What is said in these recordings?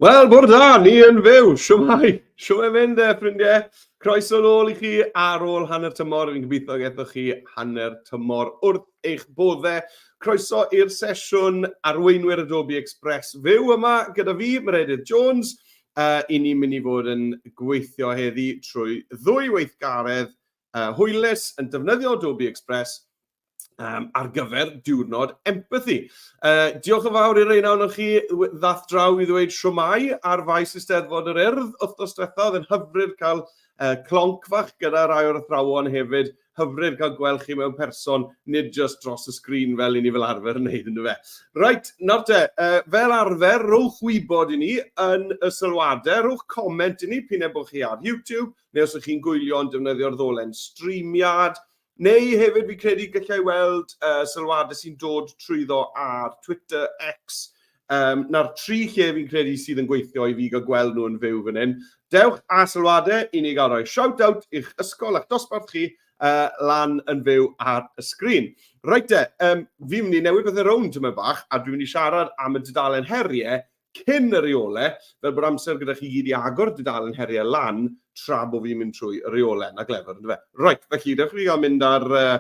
Wel, bore da, ni yn fyw. Shwmae? Shwmae mynd e, ffrindiau? Croeso nôl i chi ar ôl hanner tymor. Fi'n gobeithio gethoch chi hanner tymor wrth eich boddau. Croeso i'r sesiwn Arweinwyr Adobe Express fyw yma gyda fi, Meredydd Jones. Uh, I ni'n mynd i fod yn gweithio heddi trwy ddwy weithgaredd uh, hwylus yn defnyddio Adobe Express um, ar gyfer diwrnod empathy. Uh, diolch yn fawr i'r rheina ohonoch chi ddath draw i ddweud siwmai ar faes Eisteddfod yr Urdd wythnos diwetha. Oedd yn hyfryd cael uh, clonc fach gyda rai o'r athrawon hefyd. Hyfryd cael gweld chi mewn person, nid just dros y sgrin fel i ni fel arfer yn neud ynddo fe. Reit, nawr te, uh, fel arfer, rowch wybod i ni yn y sylwadau, rowch comment i ni p'un ai bod chi ar YouTube, neu os ydych chi'n gwylio yn defnyddio'r ddolen streamiad, Neu hefyd fi'n credu gallai weld uh, sylwadau sy'n dod trwyddo ar Twitter, X, um, na'r tri lle fi'n credu sydd yn gweithio i fi gael gweld nhw yn fyw fan hyn. Dewch â sylwadau i ni gael rhoi shout-out i'ch ysgol a'ch dosbarth chi uh, lan yn fyw ar y sgrin. Reit te, um, fi'n mynd i newid pethau rownd tyma bach a dwi'n mynd i siarad am y dudalen heriau cyn y reole, fel bod amser gyda chi gyd i agor dudalen heriau lan tra bod fi'n mynd trwy y reole. Na glefer, yndyfe? Reit, felly, dewch i fi gael mynd ar uh,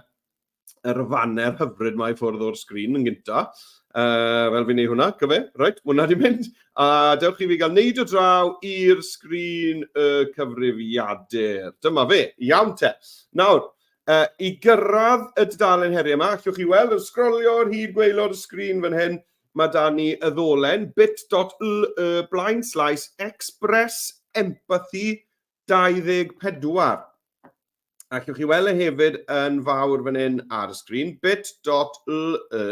yr faner hyfryd mae i ffwrdd o'r sgrin yn gynta. Uh, fel fi'n neud hwnna, cyfe, reit, hwnna di mynd. A dewch i fi gael neud o draw i'r sgrin y cyfrifiadur. Dyma fe, iawn te. Nawr, uh, i gyrraedd y dudalen heriau yma, allwch chi weld yn sgrolio ar hyd gwaelod y sgrin fan hyn, Mae 'da ni y ddolen bit.ly blaenslaes express empathy 24. Allwch chi weld e hefyd yn fawr fan hyn ar y sgrin, bit.ly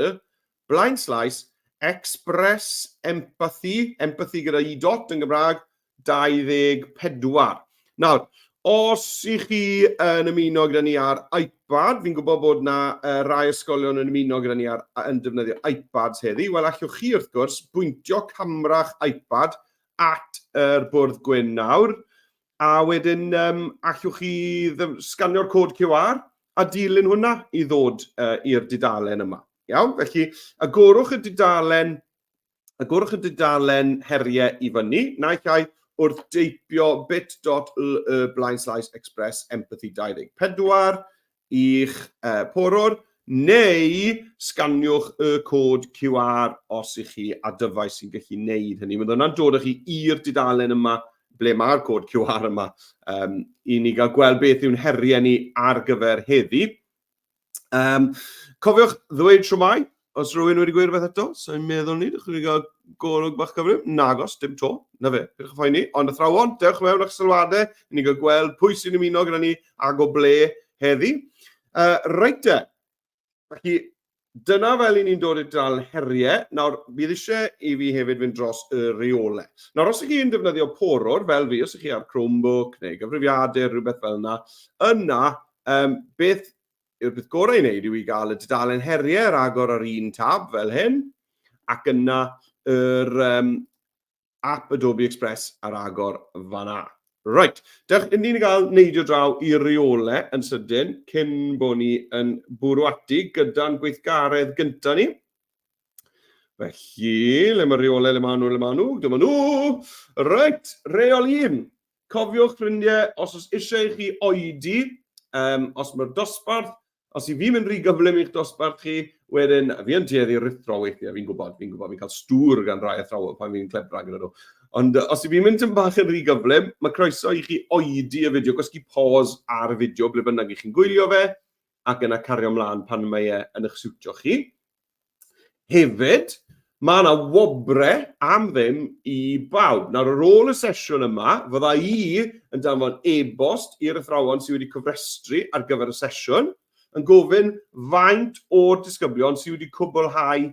blaenslaes express empathy, empathy gyda i dot yn Gymraeg, 24. Nawr, os i chi yn ymuno gyda ni ar iPad, fi'n gwybod bod na uh, rai ysgolion yn ymuno gyda ni ar, yn defnyddio iPads heddi, wel allwch chi wrth gwrs bwyntio camra'ch iPad at yr bwrdd gwyn nawr, a wedyn um, allwch chi sganio'r cod QR a dilyn hwnna i ddod uh, i'r dudalen yma. Iawn, felly agorwch y dudalen Agorwch y dudalen heriau i fyny, naill ai wrth deipio bit.ly blaenslaes express empathy 24 i'ch uh, porwr, neu sganiwch y cod QR os ych chi a dyfais sy'n gallu neud hynny. Mae hwnna'n dod â chi i'r dudalen yma ble mae'r cod QR yma um, i ni gael gweld beth yw'n heriau ni ar gyfer heddi. Um, cofiwch ddweud siwmai, os rhywun wedi gweud rhywbeth eto, so i'n meddwl ni, dych chi wedi cael golwg bach cyfrif? Nagos, dim to, na fe, pidwch â phoeni. Ond athrawon, dewch mewn a'ch sylwadau, i ni gael gweld pwy sy'n ymuno gyda ni ac o ble heddi. Uh, reit te, felly dyna fel i ni'n dod i'r dal heriau. Nawr, bydd eisiau i fi hefyd fynd dros y reolau. Nawr, os ych chi'n defnyddio porwr, fel fi, os ych chi ar Chromebook neu gyfrifiadur, rhywbeth fel yna, yna Um, beth yw'r peth gorau i wneud yw i gael y dudalen heriau ar agor ar un tab fel hyn, ac yna yr um, app Adobe Express ar agor fanna. Right, dewch i ni'n gael neidio draw i reolau yn sydyn cyn bod ni yn bwrw ati gyda'n gweithgaredd gyntaf ni. Felly, le mae reolau, le maen nhw, le maen nhw, dyma nhw. Reit, reol 1. Cofiwch, ffrindiau, os oes eisiau i chi oedi, um, os mae'r dosbarth, os i fi'n mynd rhy gyflym i'ch dosbarth chi, wedyn, fi yn tueddu rhuthro weithiau, fi'n gwybod, fi'n gwybod, fi'n cael stŵr gan rai athrawon pan fi'n clebra gyda nhw. Ond os i fi'n mynd yn bach yn rhy gyflym, mae croeso i chi oedi y fideo, gwasgu pause ar y fideo, ble bynnag i chi'n gwylio fe, ac yna cario ymlaen pan mae e yn eich siwtio chi. Hefyd, mae yna wobre am ddim i bawb. Nawr, ar ôl y sesiwn yma, fydda i yn danfon e-bost i'r athrawon sydd wedi cofrestru ar gyfer y sesiwn, yn gofyn faint o'r disgyblion sydd wedi cwblhau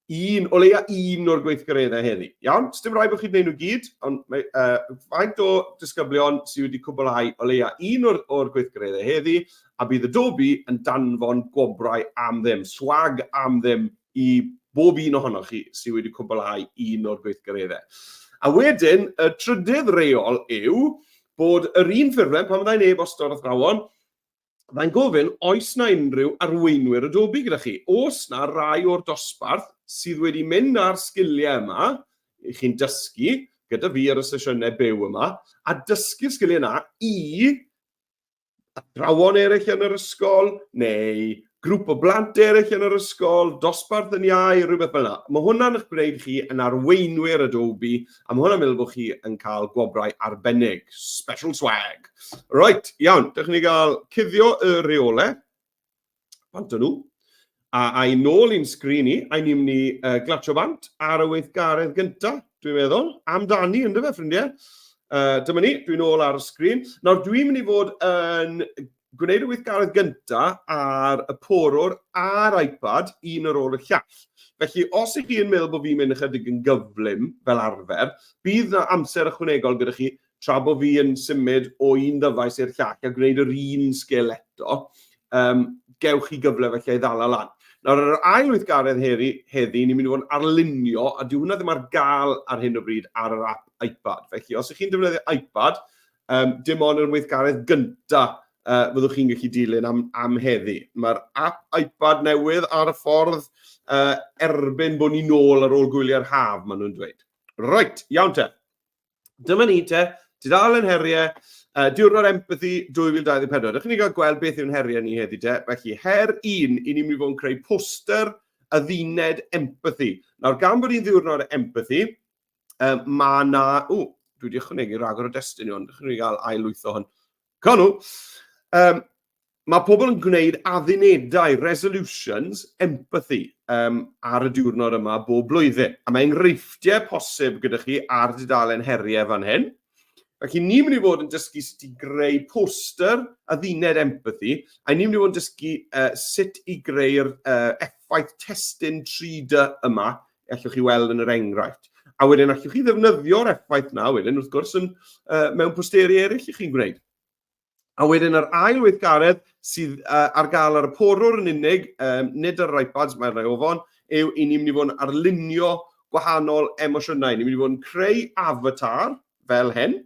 un, o leia un o'r gweithgareddau heddi. Iawn? Sdim rhaid bod chi'n gwneud nhw gyd, ond mae, uh, faint o disgyblion sydd wedi cwblhau o leia un o'r, or gweithgareddau heddi, a bydd Adobe yn danfon gwobrau am ddim, swag am ddim i bob un ohonoch chi sydd wedi cwblhau un o'r gweithgareddau. A wedyn, y trydydd reol yw bod yr un ffurflen, pan fyddai'n e-bosto'r athrawon, fyddai'n gofyn, oes na unrhyw arweinwyr Adobe gyda chi? Oes na rai o'r dosbarth sydd wedi mynd â'r sgiliau yma, i chi'n dysgu, gyda fi ar y sesiynau byw yma, a dysgu'r sgiliau yna i athrawon eraill yn yr ysgol, neu grŵp o blant eraill yn yr ysgol, dosbarth yn iau, rhywbeth fel yna. Mae hwnna'n eich gwneud chi yn arweinwyr Adobe, a mae hwnna'n meddwl bod chi yn cael gwobrau arbennig, special swag. Right, iawn, dewch ni gael cuddio y reolau. Bant o nhw. A, a i nôl i'n sgrin i, a ni'n mynd i glatsio bant ar y weithgaredd gyntaf, dwi'n meddwl. Amdani, ynddo fe, ffrindiau? Dyma ni, dwi'n ôl ar y sgrin. Nawr, dwi'n mynd i fod yn gwneud y weithgaredd gyntaf ar y porwr a'r iPad, un ar ôl y llall. Felly, os ych chi'n meddwl bod fi'n mynd ychydig yn gyflym, fel arfer, bydd na amser ychwanegol gyda chi tra bod fi yn symud o un ddyfais i'r llall a gwneud yr un sgil eto, um, gewch chi gyfle felly i ddala lan. Nawr, ar yr ail weithgaredd heddi, heddi ni'n mynd i fod yn arlunio, a dyw hwnna ddim ar gael ar hyn o bryd ar yr app iPad. Felly, os ych chi'n defnyddio iPad, um, dim ond yr weithgaredd gyntaf fyddwch chi'n gallu dilyn am, am heddi. Mae'r app iPad newydd ar y ffordd erbyn bod ni'n ôl ar ôl gwyliau'r haf, maen nhw'n dweud. Reit, iawn te. Dyma ni te, tudalen heriau, diwrnod empathy 2024. Dych chi'n cael gweld beth yw'n heriau ni heddi te. Felly, her un, i ni'n mynd i fod yn creu poster adduned empathy. Nawr, gan bod hi'n ddiwrnod empathy, um, mae na... O, dwi wedi ychwanegu rhagor o destun i hwn. Dych chi'n cael ail-lwytho hwn. Canw! Um, mae pobl yn gwneud addunedau, resolutions, empathy, um, ar y diwrnod yma bob blwyddyn. A mae enghreifftiau posib gyda chi ar dudalen heriau fan hyn. Felly ni'n mynd i fod yn dysgu sut i greu poster adduned empathy, a ni'n mynd i fod yn dysgu sut i greu'r effaith testun 3D yma, allwch chi weld yn yr enghraifft. A wedyn allwch chi ddefnyddio'r effaith na wedyn, wrth gwrs, yn, mewn posteri eraill i chi'n gwneud. A wedyn yr ail weithgaredd sydd ar gael ar y porwr yn unig, nid ar yr iPads, mae'r rhai ofon, yw i ni'n mynd i fod yn arlunio gwahanol emosiynau. Ni'n mynd i fod yn creu avatar fel hyn,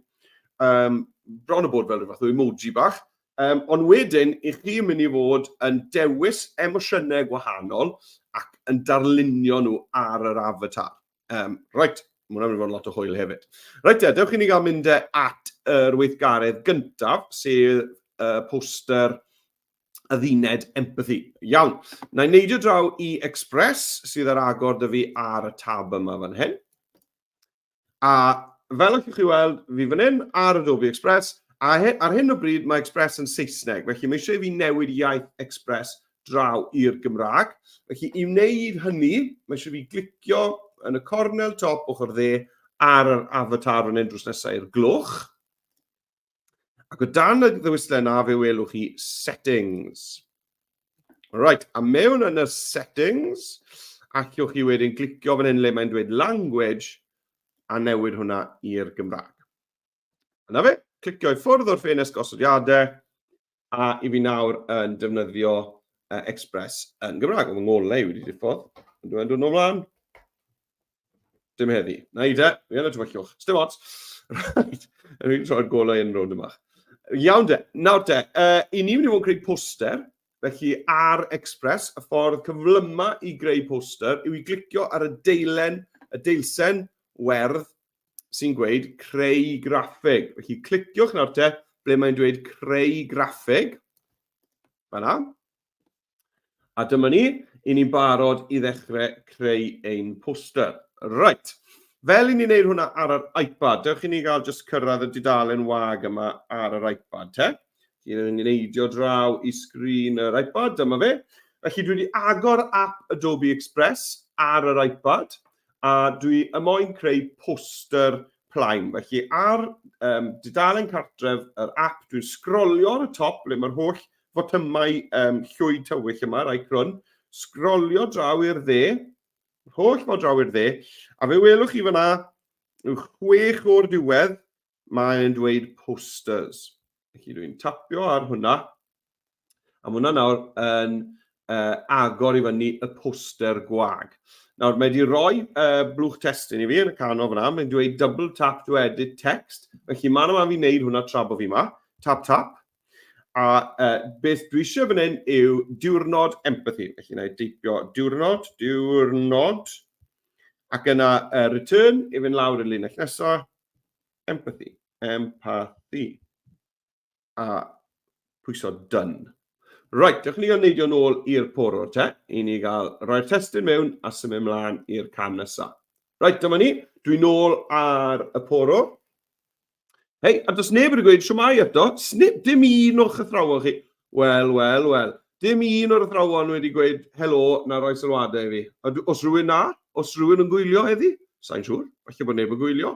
bron o bod fel rhyw fath o emoji bach, ond wedyn i chi mynd i fod yn dewis emosiynau gwahanol ac yn darlunio nhw ar yr avatar. Right, mae hwnna'n mynd i fod yn lot o hwyl hefyd. Reit te, dewch i ni gael mynd e at yr weithgaredd gyntaf, sef poster adduned empathy. Iawn, na i neidio draw i Express sydd ar agor dy fi ar y tab yma fan hyn. A fel allwch chi weld, fi fan hyn ar Adobe Express, a he, ar hyn o bryd mae Express yn Saesneg, felly mae eisiau i fi newid iaith Express draw i'r Gymraeg. Felly i wneud hynny, mae eisiau fi glicio yn y cornel top ochr dde ar yr avatar fan hyn drws nesaf i'r gloch. Ac o dan y ddewislen na fe welwch chi settings. Right, a mewn yn y settings, allwch chi wedyn glicio fan hyn le mae'n dweud language a newid hwnna i'r Gymraeg. Yna fe, clicio i ffwrdd o'r ffenest gosodiadau, a i fi nawr yn defnyddio Express yn Gymraeg. Mae ngolau wedi diffodd. Yn dod yn ymlaen. Dim heddi. Na i de, fi yn y tywyllwch. Dim ots. Right. Yn fi'n troi'r golau yn rownd yma. Iawn de. Nawr de, i ni mynd i fod yn creu poster, felly ar Express, y ffordd cyflyma i greu poster yw i glicio ar y deilen, y deilsen werdd sy'n gweud creu graffig. Felly cliciwch nawr te, ble mae'n dweud creu graffig. Fanna. A dyma ni, i ni'n barod i ddechrau creu ein poster. Right. Fel i ni'n neud hwnna ar yr iPad, dewch i ni gael jyst cyrraedd y dudalen wag yma ar yr iPad, te. Ni'n neidio draw i sgrin yr iPad, dyma fe. Felly dwi wedi agor app Adobe Express ar yr iPad, a dwi y moyn creu poster plaen. Felly ar um, dudalen cartref yr app, dwi'n sgrolio ar y top ble mae'r holl fotymau um, llwyd tywyll yma, rai crwn, sgrolio draw i'r dde, holl fod draw i'r dde, a fe welwch chi fyna, yw chwech o'r diwedd, mae'n dweud posters. Felly dwi'n tapio ar hwnna, a mae hwnna nawr yn agor i fyny y poster gwag. Nawr, mae wedi rhoi blwch testun i fi yn y canol fyna, mae'n dweud double tap to edit text, felly mae'n yma fi wneud hwnna tra bod fi yma. Tap, tap. A beth dwi eisiau fan hyn yw diwrnod empathy. Felly na i deipio diwrnod, diwrnod, ac yna return i fynd lawr i'r linell nesaf. Empathy. Empathy. A pwyso done. Right, dewch ni gael neidio nôl i'r porwr te, i ni gael rhoi'r testun mewn a symud mlaen i'r cam nesaf. Right, dyma ni, dwi nôl ar y porwr. Hei, a does neb wedi gweud siwmai eto, snip, dim un o'ch athrawon chi. Wel, wel, wel, dim un o'r athrawon wedi gweud helo na roi sylwadau i fi. A os rhywun na, os rhywun yn gwylio heddi, sa'n siŵr, falle bod neb yn gwylio.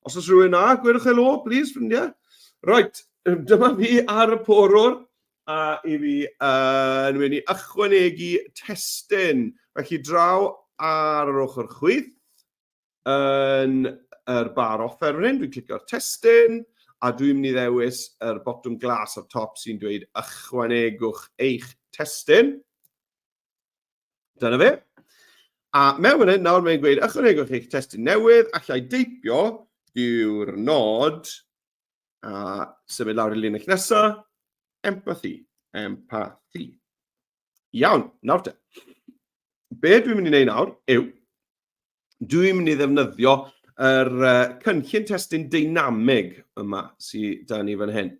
Os oes rhywun na, gwedwch helo, please, ffrindiau. Right, dyma fi ar y porwr, a i fi yn mynd i ychwanegu testun. Felly draw ar yr ochr chwith, yn yr bar offer fan hyn, dwi'n clicio'r testun, a dwi'n mynd i ddewis yr botwm glas ar top sy'n dweud ychwanegwch eich testun. Dyna fe. A mewn fan hyn, nawr mae'n gweud ychwanegwch eich testun newydd, allai deipio diwrnod, a symud lawr i linell nesaf, empathy, empathy. Iawn, nawr te. Be dwi'n mynd i wneud nawr yw, dwi'n mynd i ddefnyddio yr cynllun testun deinamig yma sydd da ni fan hyn.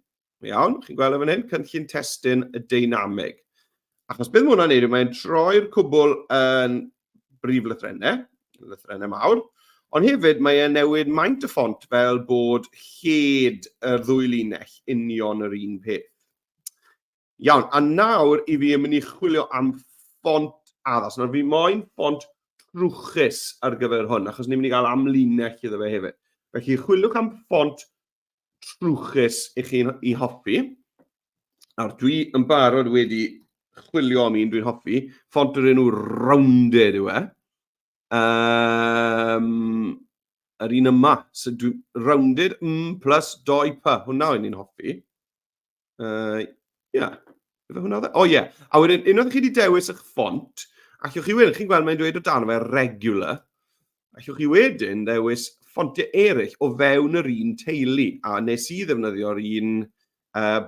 Iawn, chi'n gweld e fan hyn, cynllun testun deinamig. Achos beth mae hwnna'n neud yw mae'n troi'r cwbl yn brif lythrennau, lythrennau mawr, ond hefyd mae e'n newid maint y ffont fel bod lled yr ddwy linell union yr un peth. Iawn, a nawr i fi yn mynd i chwilio am ffont addas. Nawr fi moyn ffont trwchus ar gyfer hwn, achos ni'n mynd i gael amlinell iddo fe hefyd. Felly chwiliwch am ffont trwchus i chi'n i hoffi. Nawr dwi yn barod wedi chwilio am un dwi'n hoffi. Ffont o'r enw Rounded yw e. Um, yr un yma, so dwi, Rounded M plus 2P, hwnna o'n i'n hoffi. Yy, ie. Ife hwnna oedd e? O ie. A wedyn, unwaith chi wedi dewis eich ffont, allwch chi wedyn, chi'n gweld mae'n dweud o dan fe regular, allwch chi wedyn ddewis ffontiau eraill o fewn yr un teulu. A nes i ddefnyddio'r un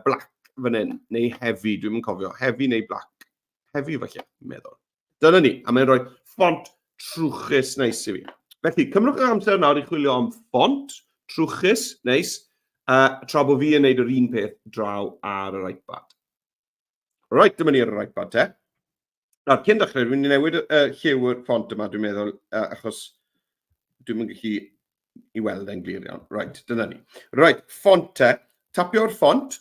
black fan hyn, neu heavy, dwi'm yn cofio, heavy neu black. Heavy falle, meddwl. Dyna ni, a mae'n rhoi ffont trwchus neis i fi. Felly, cymrwch eich amser nawr i chwilio am ffont trwchus neis, tra bod fi yn neud yr un peth draw ar yr iPad. Right, dyma ni ar yr iPad te. Nawr, cyn dechrau, dwi'n mynd i newid lliw y ffont yma, dwi'n meddwl, achos dwi'n mynd gallu i weld e'n glir iawn. Right, dyna ni. Right, ffont te. Tapio'r ffont.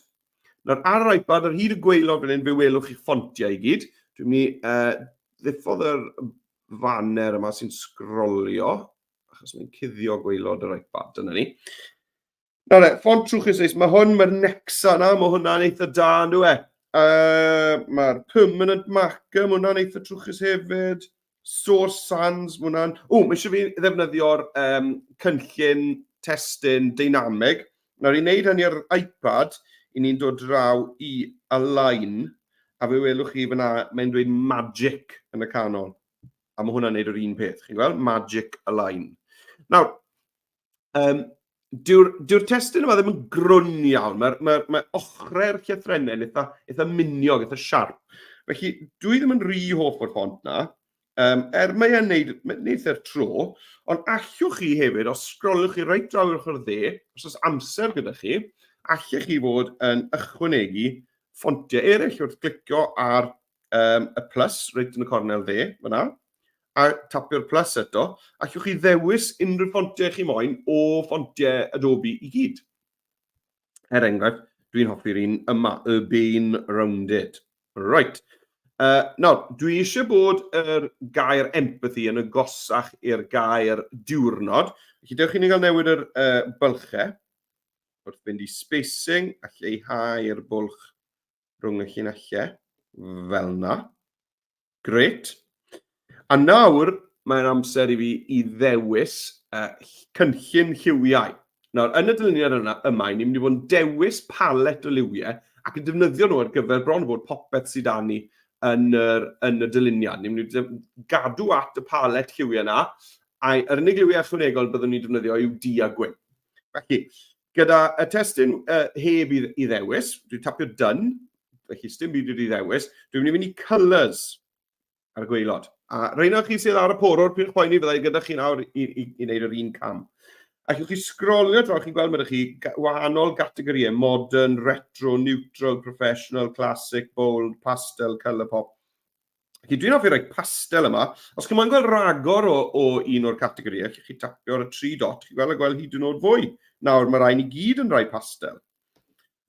Nawr, ar yr iPad, ar hyd y gwaelod fan hyn, fe welwch chi ffontiau i gyd. Dwi'n mynd i ddiffodd yr faner yma sy'n sgrolio, achos mae'n cuddio gwaelod yr iPad. Dyna ni. Nawr e, ffont trwchus neis. Mae hwn, mae'r Nexa na, mae hwnna'n eitha da, yn dwi e? Mae'r Permanent Marker, mae hwnna'n eitha trwchus hefyd. Source Sans, mae hwnna'n... O, mae eisiau fi ddefnyddio'r um, cynllun testun deinamig. Nawr, i wneud hynny ar iPad, i ni'n dod draw i Align, a fe welwch chi fyna, mae'n dweud Magic yn y canol. A mae hwnna'n neud yr un peth, chi'n gweld? Magic Align. Nawr, dyw'r dyw testun yma ddim yn grwn iawn. Mae'r mae, mae ochrau'r llythrennau yn eitha, eitha miniog, eitha siarp. Felly, dwi ddim yn rhy hoff o'r ffont na. Er mae e'n neud, neud e'r tro, ond allwch chi hefyd, os sgroliwch chi reit draw i'r ochr dde, os oes amser gyda chi, allech chi fod yn ychwanegu ffontiau eraill wrth glicio ar y plus reit yn y cornel dde, fyna, a tapio'r plus eto, allwch chi ddewis unrhyw ffontiau chi moyn o ffontiau Adobe i gyd. Er enghraifft, dwi'n hoffi'r un yma, Urbane Rounded. Right. Nawr, dwi eisiau bod yr gair empathy yn agosach i'r gair diwrnod. Felly, dewch i ni gael newid yr bylchau wrth fynd i spacing a lleihau'r bwlch rhwng y llinellau fel yna. Grêt. A nawr mae'n amser i fi i ddewis cynllun lliwiau. Nawr, yn y dyluniad yna, yma, ni'n mynd i fod yn dewis palet o liwiau ac yn defnyddio nhw ar gyfer bron o fod popeth sydd â ni yn yr, yn y dyluniad. Ni'n mynd i gadw at y palet lliwiau yna, a yr unig liwiau ychwanegol byddwn ni'n defnyddio yw du a gwyn. Felly, gyda y testun heb i, i ddewis, dwi'n tapio done, felly sdim byd wedi ddewis, dwi'n mynd i fynd i colours ar y gwaelod. A rheina chi sydd ar y porwr, peidiwch poeni, fyddai gyda chi nawr i wneud yr un cam. Allwch chi sgrolio draw, chi'n gweld mae ydych chi wahanol gategorïau, modern, retro, neutral, professional, classic, bold, pastel, colour pop. Felly dwi'n hoffi rhoi pastel yma. Os chi'n moyn gweld ragor o, o un o'r categorïau, allwch chi tapio ar y tri dot, chi'n gweld a gweld hyd yn oed fwy. Nawr, mae rhain i gyd yn rhai pastel.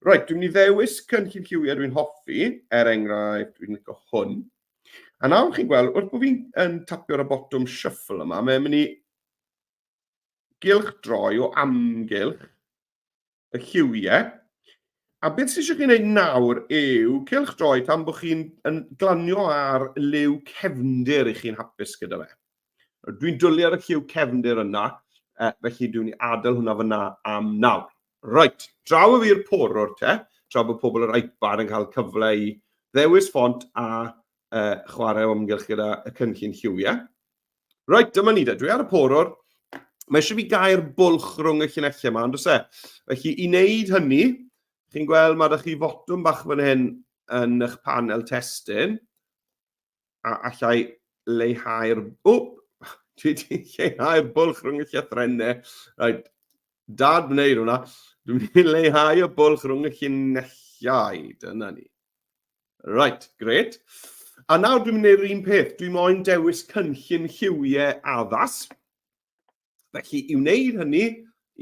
Reit, dwi'n mynd i ddewis cynllun lliwiau dwi'n hoffi, er enghraifft, dwi'n licio hwn. A nawr chi'n gweld, wrth bod fi'n yn tapio ar y botwm shuffle yma, mae'n mynd i gylch droi o amgylch y lliwiau. A beth sydd eisiau chi wneud nawr yw cylch droi tan bod chi'n yn glanio ar liw cefndir i chi'n hapus gyda fe. Dwi'n dwlu ar y lliw cefndir yna, felly dwi'n i adael hwnna fyna am nawr. Reit, draw y fi'r porwr te, tra bod pobl yr iPad yn cael cyfle i ddewis ffont a chwarae o amgylch gyda y cynllun lliwiau. Reit, dyma ni de. Dwi ar y porwr. Mae eisiau fi gair bwlch rhwng y llinellau yma, ond oes e? Felly, i wneud hynny, chi'n gweld mae ydych chi fotwm bach fan hyn yn eich panel testun, a allai leihau'r... Wp! Dwi wedi lleihau'r bwlch rhwng y llythrennau. Right. Dad wneud hwnna. Dwi'n mynd i leihau y bwlch rhwng y llinellau. Dyna ni. Right, gret. A nawr dwi'n mynd i'r un peth. Dwi moyn dewis cynllun lliwiau addas. Felly, i wneud hynny,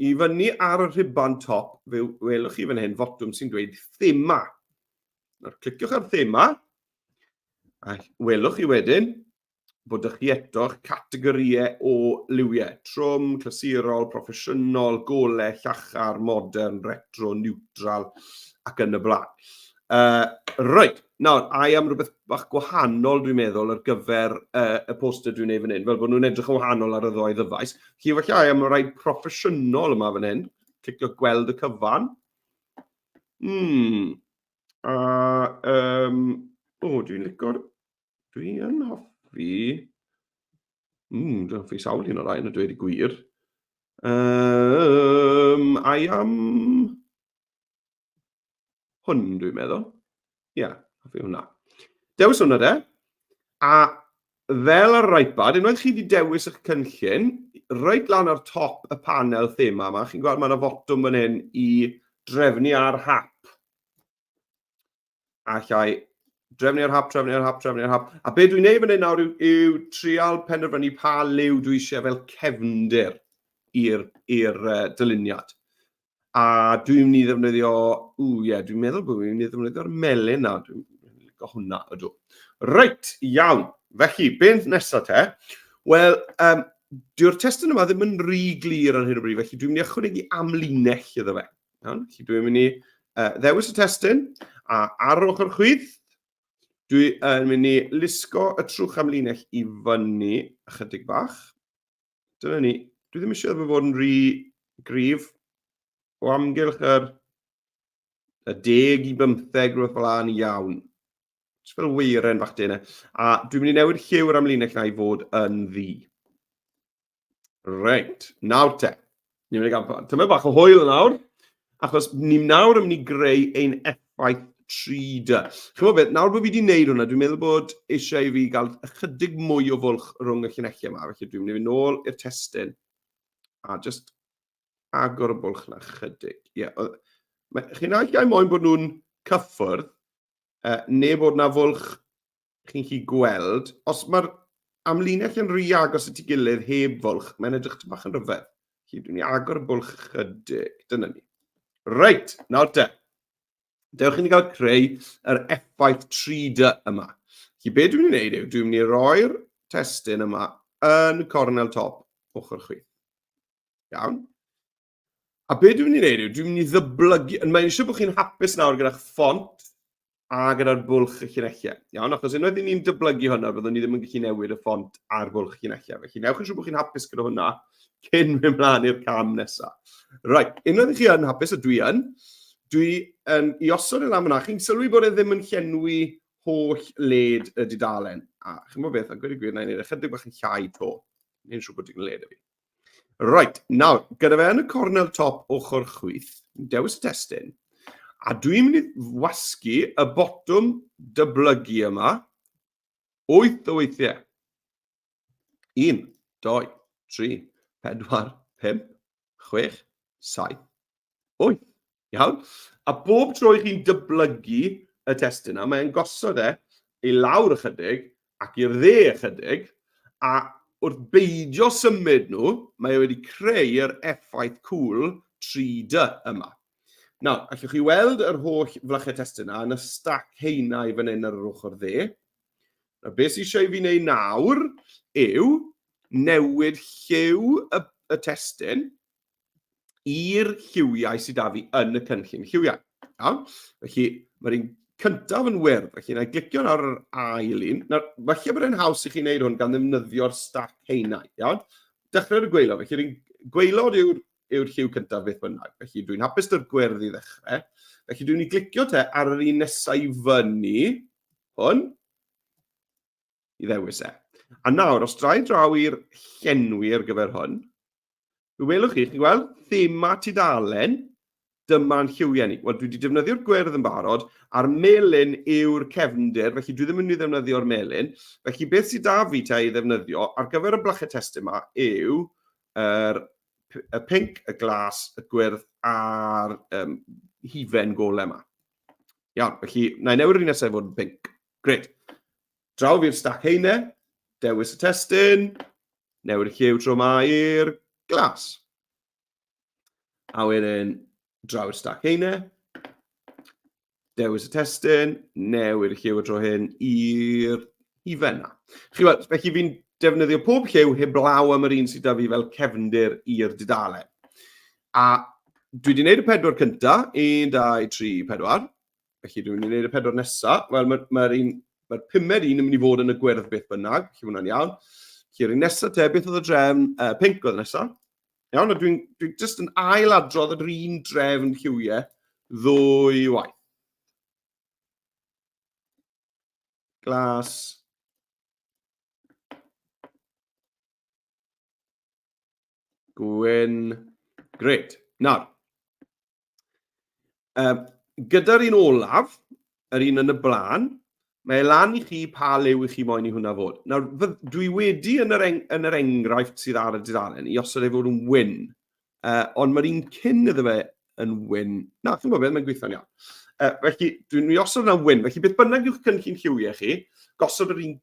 i fyny ar y rhuban top, fe welwch chi fan hyn fotwm sy'n dweud thema. Nawr, cliciwch ar thema, a welwch chi wedyn bod ydych chi eto'ch categorïau o liwiau. Trwm, clasurol, proffesiynol, golau, llachar, modern, retro, neutral ac yn y blaen. Reit, nawr, ai am rhywbeth bach gwahanol dwi'n meddwl ar gyfer y poster dwi'n neud fan hyn, fel bod nhw'n edrych yn wahanol ar y ddoi ddyfais. Felly falle ai am rai proffesiynol yma fan hyn, clicio gweld y cyfan. A, um, o, dwi'n licio'r Dwi yn hoffi... dwi'n hoffi sawl un o'r rhain, a dweud y gwir. I am... Hwn, dwi'n meddwl. Ie, yeah, hoffi hwnna. Dewis hwnna de. A fel ar yr iPad, unwaith chi wedi dewis eich cynllun, reit lan ar top y panel thema yma, chi'n gweld mae yna fotwm fan hyn i drefnu ar hap. Allai drefnu ar hap, trefnu ar hap, trefnu ar hap. A be dwi'n neud fan hyn nawr yw, yw trial penderfynu pa liw dwi eisiau fel cefndir i'r i'r dyluniad. A dwi'n mynd i ddefnyddio, ww ie, yeah, dwi'n meddwl bod fi'n mynd i ddefnyddio'r melyn na. Dwi'n licio hwnna, ydw. Reit, iawn. Felly, beth nesaf te? Wel, um, dyw'r testun yma ddim yn rhy glir ar hyn o bryd, felly dwi'n mynd i ychwanegu amlinell iddo fe. Iawn, felly dwi'n mynd i ddewis y testun, a ar yr ochr chwith, dwi yn mynd i lusgo y trwch amlinell i fyny ychydig bach. Dyna ni. Dwi ddim eisiau iddo fod yn rhy gryf o amgylch yr y 10 i 15 rhywbeth fel 'na iawn. Just fel weiren fach dene. A dwi'n mynd i newid lliw yr amlinell na i fod yn ddu. Reit, nawr te. Ni'n mynd i gael tymed bach o hwyl nawr, achos ni nawr yn mynd i greu ein effaith 3D. Chi'n beth, nawr bod fi wedi gwneud hwnna, dwi'n meddwl bod eisiau i fi gael ychydig mwy o fwlch rhwng y llinellau yma, felly dwi'n mynd i fynd nôl i'r testun a just agor y bwlch na chydig. Ie, yeah, chi'n naill ai moyn bod nhw'n cyffwrdd, neu bod na fwlch chi'n gallu gweld, os mae'r amlinell yn rhy agos at ei gilydd heb fwlch, mae'n edrych tipyn bach yn rhyfedd. Felly dwi'n i agor y bwlch chydig. Dyna ni. Reit, nawr te. Dewch i ni gael creu yr effaith 3D yma. Felly be dwi'n mynd i wneud yw, dwi'n mynd i roi'r testun yma yn cornel top ochr chwith. Iawn. A be dwi'n mynd i wneud yw, dwi'n mynd i ddyblygu, mae'n eisiau bod chi'n hapus nawr gyda'ch ffont a gyda'r bwlch y llinellau. Iawn, achos unwaith i ni'n dyblygu hwnna, byddwn ni ddim yn gallu newid y ffont a'r bwlch llinellau. Felly, newch yn siŵr bod chi'n hapus gyda hwnna cyn mynd mlaen i'r cam nesaf. Right, unwaith i chi yn hapus, a dwi yn, dwi yn i osod e lan fyna, chi'n sylwi bod e ddim yn llenwi holl led y dudalen. A chi'n gwybod beth, a gweud y gwir, na i wneud ychydig bach yn llai to. Neu'n siŵr bod digon led y fi. Right, nawr, gyda fe yn y cornel top ochr chwith, dewis y testun, a dwi'n mynd i wasgu y botwm dyblygu yma, 8 o weithiau. 1, 2, 3, 4, 5, 6, 7, 8. Iawn? A bob tro i chi'n dyblygu y testun yna, mae'n gosod e i lawr ychydig ac i'r dde ychydig, a wrth beidio symud nhw, mae e wedi creu yr effaith cŵl 3D yma. Nawr, allwch chi weld yr holl flychau testun yna yn y stac haenau fan hyn ar yr ochr dde. Nawr, beth sydd eisiau i fi wneud nawr yw newid lliw y, y testun i'r lliwiau sydd da fi yn y cynllun lliwiau. Iawn? Felly, mae'r un cyntaf yn wyrdd, felly na i glicio ar yr ail un. Nawr, falle bod e'n haws i chi wneud hwn gan ddefnyddio'r stac haenau. Iawn? Dechrau ar y gwaelod. Felly'r un gwaelod yw'r yw'r lliw cyntaf beth bynnag. Felly dwi'n hapus dy'r gwyrdd i ddechrau. Felly dwi'n i glicio te ar yr un nesau i fyny, hwn, i ddewis e. A nawr, os drai draw i'r llenwi ar gyfer hwn, fe welwch chi, chi'n gweld, thema tudalen, dyma'n lliwiau ni. Wel, dwi wedi defnyddio'r gwyrdd yn barod, a'r melyn yw'r cefndir, felly dwi ddim yn mynd i ddefnyddio'r melyn. Felly beth sydd da fi te i ddefnyddio ar gyfer y blychau testun yma yw yr, y pinc, y glas, y gwyrdd a'r um, hufen golau yma. Iawn, felly na i newid yr un nesaf i fod yn pinc. Gret. Draw fi'r stac heine, dewis y testun, newid y lliw tro yma i'r glas. A wedyn draw i'r stac heine, dewis y testun, newid y lliw y tro hyn i'r hufen na. Chi weld, felly fi'n defnyddio pob lliw heblaw am yr un sydd da fi fel cefndir i'r dudalen. A dwi wedi gwneud y pedwar cynta, 1, 2, 3, 4. Felly dwi'n mynd i wneud y pedwar nesaf. Wel, mae'r ma un, mae pumed un yn mynd i fod yn y gwyrdd beth bynnag, felly hwnna'n iawn. Felly'r un nesaf te, beth oedd y drefn? Pinc oedd nesaf. Iawn, a dwi'n dwi just yn ail-adrodd yr un drefn lliwiau ddwy waith. Glas. Gwyn. Great. Nawr, Gyda'r un olaf, yr un yn y blaen, mae e lan i chi pa liw i chi moyn i hwnna fod. Nawr, dwi wedi yn yr, yn yr enghraifft sydd ar y dudalen i osod ei fod yn wyn, ond mae'r un cyn iddo fe yn wyn. Na, chi'n gwybod beth, mae'n gweithio'n iawn. Felly, dwi'n mynd i osod hwnna'n wyn. Felly, beth bynnag yw'ch cynllun lliwiau chi, gosod yr un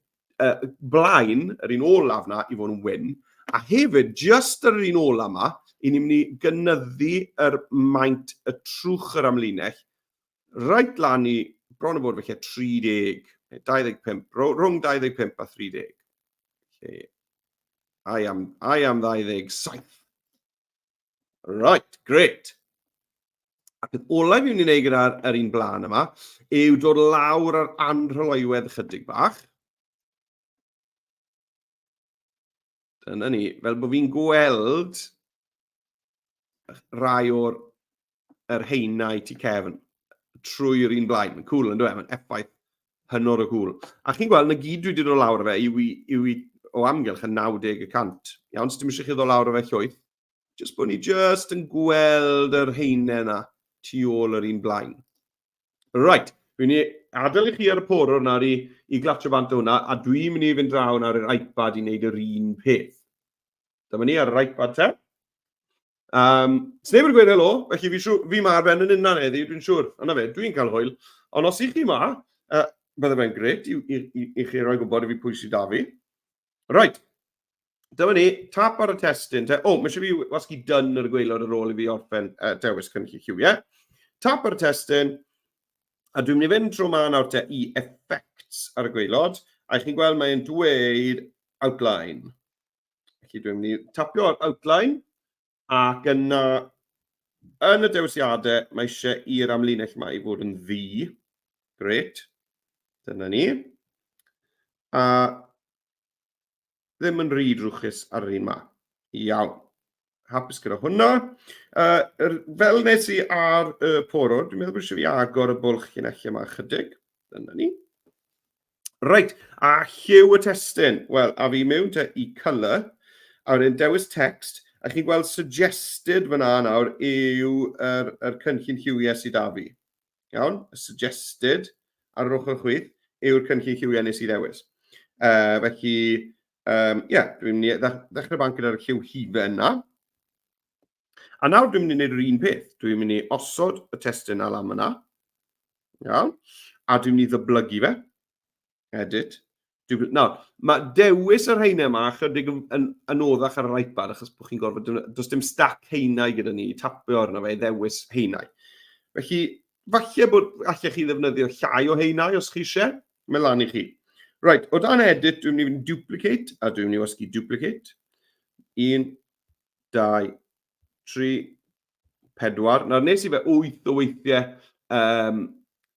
blaen, yr un olaf na, i fod yn wyn, a hefyd, just ar yr un olaf yma, i ni'n mynd i gynyddu yr maint y trwch yr amlinell, reit lan i bron o fod felly 30, neu 25, rhwng 25 a 30. Felly, I am, I am 27. Right, great. A peth olaf fi'n mynd i wneud gyda'r yr un blaen yma yw dod lawr ar anrhyloywedd ychydig bach. Dyna ni, fel bod fi'n gweld rai o'r yr heinau tu cefn trwy'r un blaen. Mae'n cool yn dweud, mae'n effaith hynod o cool. A chi'n gweld, na gyd dwi wedi dod lawr o fe yw i, yw i o amgylch y 90 y cant. Iawn, so dim eisiau chi ddod lawr o fe llwyth. Just bod ni just yn gweld yr heine yna tu ôl yr un blaen. Right, dwi'n mynd i adael i chi ar y porwr nawr i, i glatio bant o hwnna, a dwi'n mynd i fynd draw nawr i'r iPad i wneud yr un peth. Dyma ni ar yr iPad te. Um, Sneb wedi gweud helo, felly fi, siw, fi ma ar ben yn unan heddi, dwi'n siŵr. Yna fe, dwi'n cael hwyl. Ond os i chi ma, bydde fe'n gret i, i, i, i chi roi gwybod i fi pwy sydd da fi. Right, Dyma ni, tap ar y testun. Te. O, mae eisiau fi wasgu done ar y gwaelod ar ôl i fi orffen dewis cynllun lliwiau. Tap ar y testun, a dwi'n mynd i fynd tro ma nawr te i effects ar y gwaelod, a chi'n gweld mae'n dweud outline. Felly dwi'n mynd i tapio ar outline, ac yna yn y dewisiadau mae eisiau i'r amlinell yma i fod yn ddu. Gret. Dyna ni. A Ddim yn rhy drwchus ar yr un ma. Iawn. Hapus gyda hwnna. Er, fel nes i ar y porwr, dwi'n meddwl bod eisiau fi agor y bwlch llinellau yma chydig. Dyna ni. Reit, a lliw y testun. Wel, a fi mewn te i colour, a wedyn dewis text, a chi'n gweld suggested fyna nawr yw yr, yr cynllun lliwiau sydd da fi. Iawn, y suggested ar yr ochr chwith yw'r cynllun lliwiau nes i ddewis. Felly, um, yeah, dwi'n mynd i ddechrau banc gyda'r lliw hufen na. A nawr dwi'n mynd i wneud yr un peth. Dwi'n mynd i osod y testun 'na lan yna. Iawn. A dwi'n mynd i ddyblygu fe. Edit. Nawr, mae dewis yr haenau yma chydig yn, yn anoddach ar yr iPad achos bod chi'n gorfod, does dim stac haenau gyda ni i tapio arno fe i ddewis haenau. Felly, falle bod allech chi ddefnyddio llai o haenau os chi eisiau, mae lan i chi. Right, o dan edit, dwi'n mynd i fynd duplicate, a dwi'n mynd i wasgu duplicate. 1, 2, 3, 4. Nawr, nes i fe 8 o weithiau um,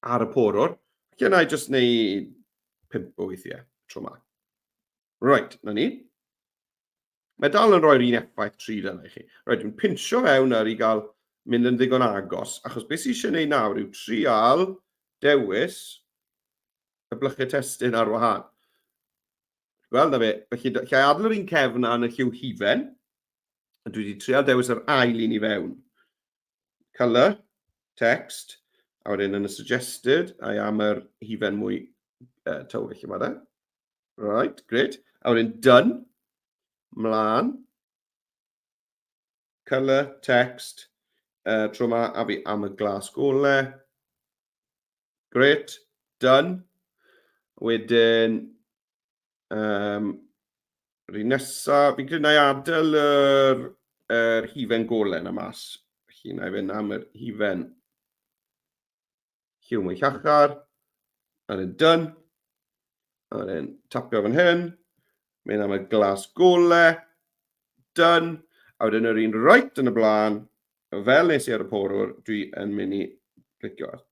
ar y porwr. Felly na i jyst wneud 5 o weithiau tro yma. Right, na ni. Mae dal yn rhoi'r un effaith 3D yna i chi. Right, dwi'n pinsio fewn ar i gael mynd yn ddigon agos, achos beth sydd eisiau gwneud nawr yw trial dewis y blychau testun ar wahân. Wel, na fe, felly lle adael yr un cefn yn y lliw hufen, A dwi wedi trial dewis yr ail un i fewn. Colour, text, a wedyn yn y suggested, a am yr hufen mwy tywyll yma de. Right, great. A wedyn done, mlaen, colour, text, tro yma, a fi am y glas gole. Great, done. Wedyn, yr un nesa, fi'n credu na i adael yr, yr hufen golau yna mas. Felly na i fynd am yr hufen lliw mwy llachar. A wedyn done. A wedyn tapio fan hyn. Mynd am y glas golau. Done. A wedyn yr un right yn y blaen, fel nes i ar y porwr, dwi yn mynd i clicio ar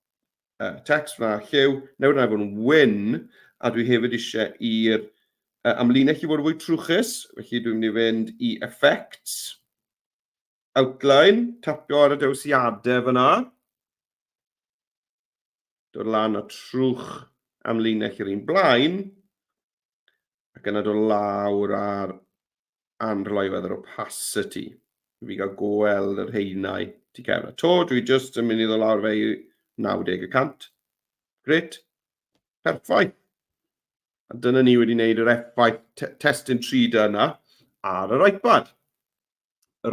text fyna, lliw, newid yna i fod yn wyn, a dwi hefyd eisiau i'r amlinell i fod yn fwy trwchus, felly dwi'n mynd i fynd i Effects, Outline, tapio ar y dewisiadau fyna, dod lan a trwch amlinell yr un blaen, ac yna dod lawr ar anrhloiwedd yr opacity. Fi gael gweld yr haenau tu cefn. A to, dwi just yn mynd i ddod lawr fe i 90%. Gret. Perffaith. A dyna ni wedi wneud yr effaith testun 3D yna ar yr iPad.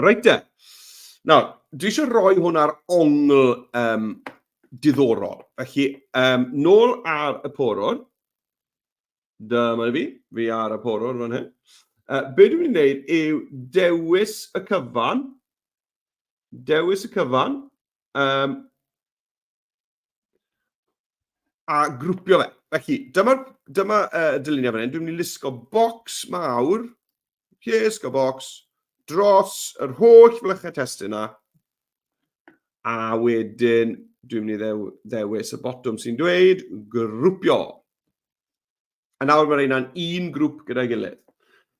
Reit de. Nawr, dwi eisiau rhoi hwn ar ongl diddorol. Felly, nôl ar y porwr. Dyma fi, fi ar y porwr fan hyn. Be dwi'n mynd i wneud yw dewis y cyfan, dewis y cyfan, a grwpio fe. Felly, dyma'r dyma, dyluniad fan hyn. Dwi'n mynd i lusgo bocs mawr, llusgo bocs, dros yr holl flychau testun yna, a wedyn dwi'n mynd i ddew, ddewis y botwm sy'n dweud grwpio. A nawr mae'r rheina'n un grŵp gyda'i gilydd.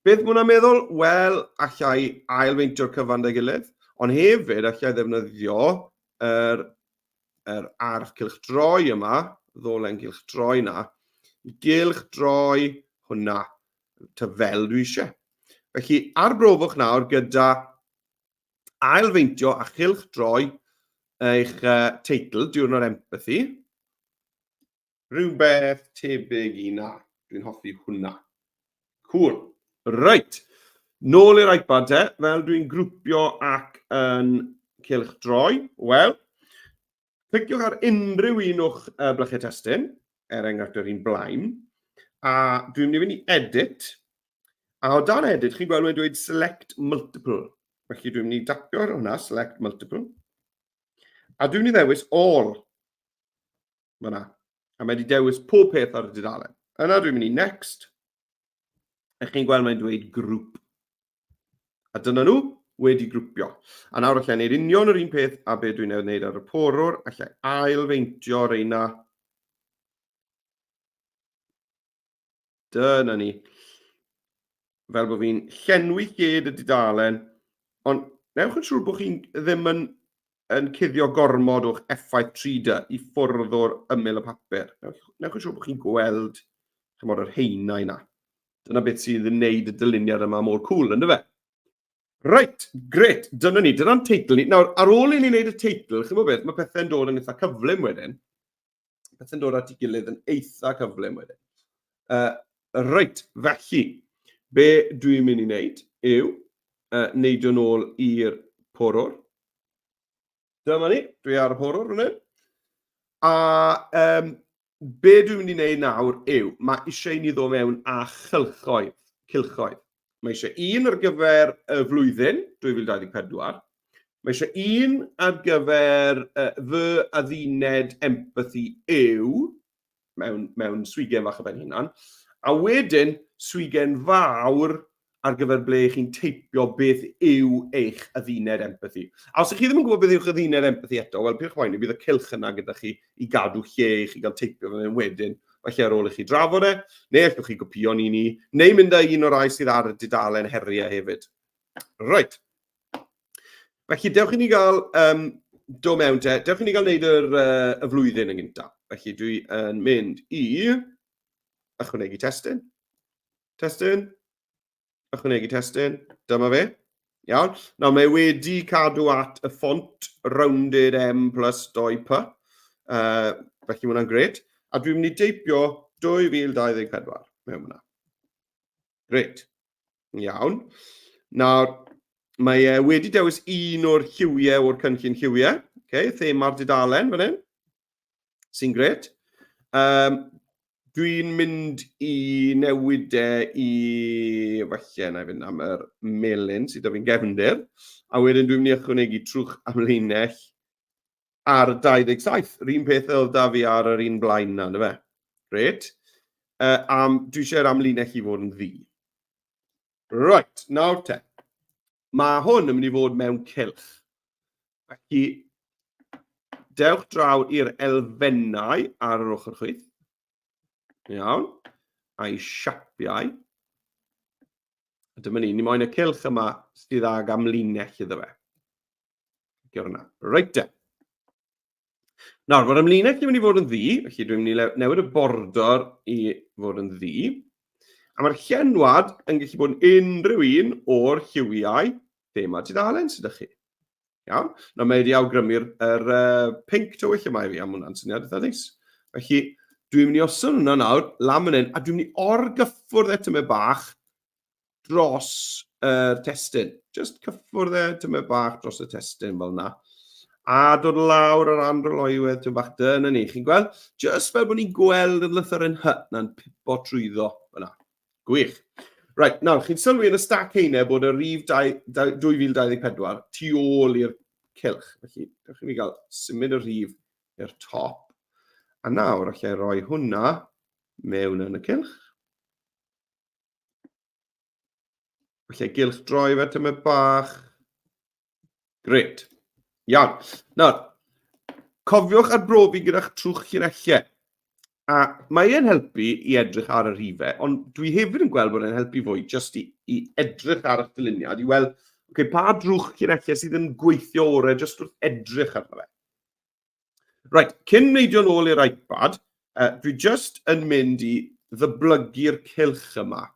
Beth mae hwnna'n meddwl? Wel, allai ailfeintio'r cyfan 'da'i gilydd, ond hefyd allai ddefnyddio yr, yr arf cylchdroi yma, ddolen gylchdroi na, i gylchdroi hwnna ty fel dwi eisiau. Felly, arbrofwch nawr gyda ailfeintio a chylchdroi eich teitl, Diwrnod Empathi. Rhywbeth tebyg i 'na. Dwi'n hoffi hwnna. Cool. Reit. Nôl i'r iPad te, fel dwi'n grwpio ac yn cylchdroi. Wel, cliciwch ar unrhyw un o'ch blychau testun, er enghraifft yr un blaen, a dwi'n mynd i fynd i Edit, a o dan Edit, chi'n gweld mae'n dweud Select Multiple. Felly dwi'n mynd i dapio ar hwnna, Select Multiple, a dwi'n mynd i ddewis All. Fyna. A mae wedi dewis pob peth ar y dudalen. Yna dwi'n mynd i next. A chi'n gweld mae'n dweud grŵp. A dyna nhw wedi grwpio. A nawr allai wneud union yr un peth a be dwi'n wneud ar y porwr. Allai ailfeintio reina. Dyna ni. Fel bod fi'n llenwi lled y dudalen, ond newch yn siŵr bod chi'n ddim yn, yn cuddio gormod o'ch effaith 3D i ffwrdd o'r ymyl y papur. Newch, newch yn siŵr bod chi'n gweld chymod, yr haenau yna. Dyna beth sydd yn neud y dyluniad yma mor cool, ynddo fe? Reit, gret, dyna ni, dyna'n teitl ni. Nawr, ar ôl i ni wneud y teitl, chi'n gwybod beth, mae pethau'n dod yn eitha cyflym wedyn. Pethau'n dod at ei gilydd yn eitha cyflym wedyn. Reit, felly, be dwi'n mynd i wneud yw neidio nôl i'r porwr. Dyma ni, dwi ar y porwr fan hyn. A be dwi'n mynd i wneud nawr yw, mae eisiau i ni ddod mewn â chylchoedd, cylchoedd. Mae eisiau un ar gyfer y flwyddyn, 2024. Mae eisiau un ar gyfer fy adduned empathi yw, mewn swigen fach o ben hunan, a wedyn swigen fawr ar gyfer ble chi'n teipio beth yw eich adduned empathi. A os ych chi ddim yn gwybod beth yw'ch adduned empathi eto, wel, peidiwch poeni, bydd y cylch yna gyda chi i gadw lle i chi gael teipio fan hyn wedyn, falle ar ôl i chi drafod e, neu allwch chi gopïo'n un i, neu mynd â un o'r rai sydd ar y dudalen heriau hefyd. Reit. Felly, dewch i ni gael do mewn te, dewch i ni gael wneud y flwyddyn yn gyntaf. Felly, dwi yn mynd i ychwanegu testun. Testun. Ychwanegu testun. Dyma fe. Iawn. Nawr, mae wedi cadw at y ffont rounded M plus 2P. Felly mae hwnna'n gret. A dwi'n mynd i deipio 2024 mewn hwnna. Gret. Iawn. Nawr, mae e wedi dewis un o'r lliwiau o'r cynllun lliwiau. Okay, thema'r dudalen fan hyn. Sy'n gret. Dwi'n mynd i newid e i... Falle na i fynd am yr melyn sydd 'da fi'n gefndir. A wedyn dwi'n mynd i ychwanegu trwch amlinell ar 27. Yr un peth oedd 'da fi ar yr un blaen na, yndyfe? Gret. Dwi eisiau'r amlinell i fod yn ddu. Right, nawr te. Mae hwn yn mynd i fod mewn cylch. Felly, dewch draw i'r elfennau ar yr ochr chwith. Iawn. A'i siapiau. A dyma ni, ni moyn y cylch yma sydd ag amlinell iddo fe. Clicio hwnna. Reit te. Nawr, mae'r amlinell yn mynd i fod yn ddu, felly dwi'n mynd i newid y bordor i fod yn ddu. A mae'r llenwad yn gallu bod yn unrhyw un o'r lliwiau thema tudalen sydd â chi. Iawn? Nawr, mae wedi awgrymu'r er, pinc tywyll yma i fi, a mae hwnna'n syniad eitha neis. Felly, dwi'n mynd i osod hwnna nawr, lan fan hyn, a dwi'n mynd i orgyffwrdd e tymed bach dros yr testun. Just cyffwrdd e tymed bach dros y testun fel yna. A dod lawr yr androloiwedd tymed bach, dyna ni. Chi'n gweld? Just fel bod ni'n gweld y lythyren H na'n pipo trwyddo fyna. Gwych. Right, nawr, chi'n sylwi yn y stac heine bod y rif 2024 tu ôl i'r cylch. Felly, dewch i mi gael symud y rhif i'r top. A nawr, allai roi hwnna mewn yn y cylch. Felly gylch droi fe tymed bach. Gret. Iawn. Nawr, cofiwch arbrofi gyda'ch trwch llinellau. A mae e'n helpu i edrych ar y rhifau, ond dwi hefyd yn gweld bod e'n helpu fwy jyst i edrych ar eich dyluniad, i weld, okay, pa drwch llinellau sydd yn gweithio orau jyst wrth edrych arno fe. Right, cyn neidio nôl i'r iPad, dwi just yn mynd i ddyblygu'r cylch yma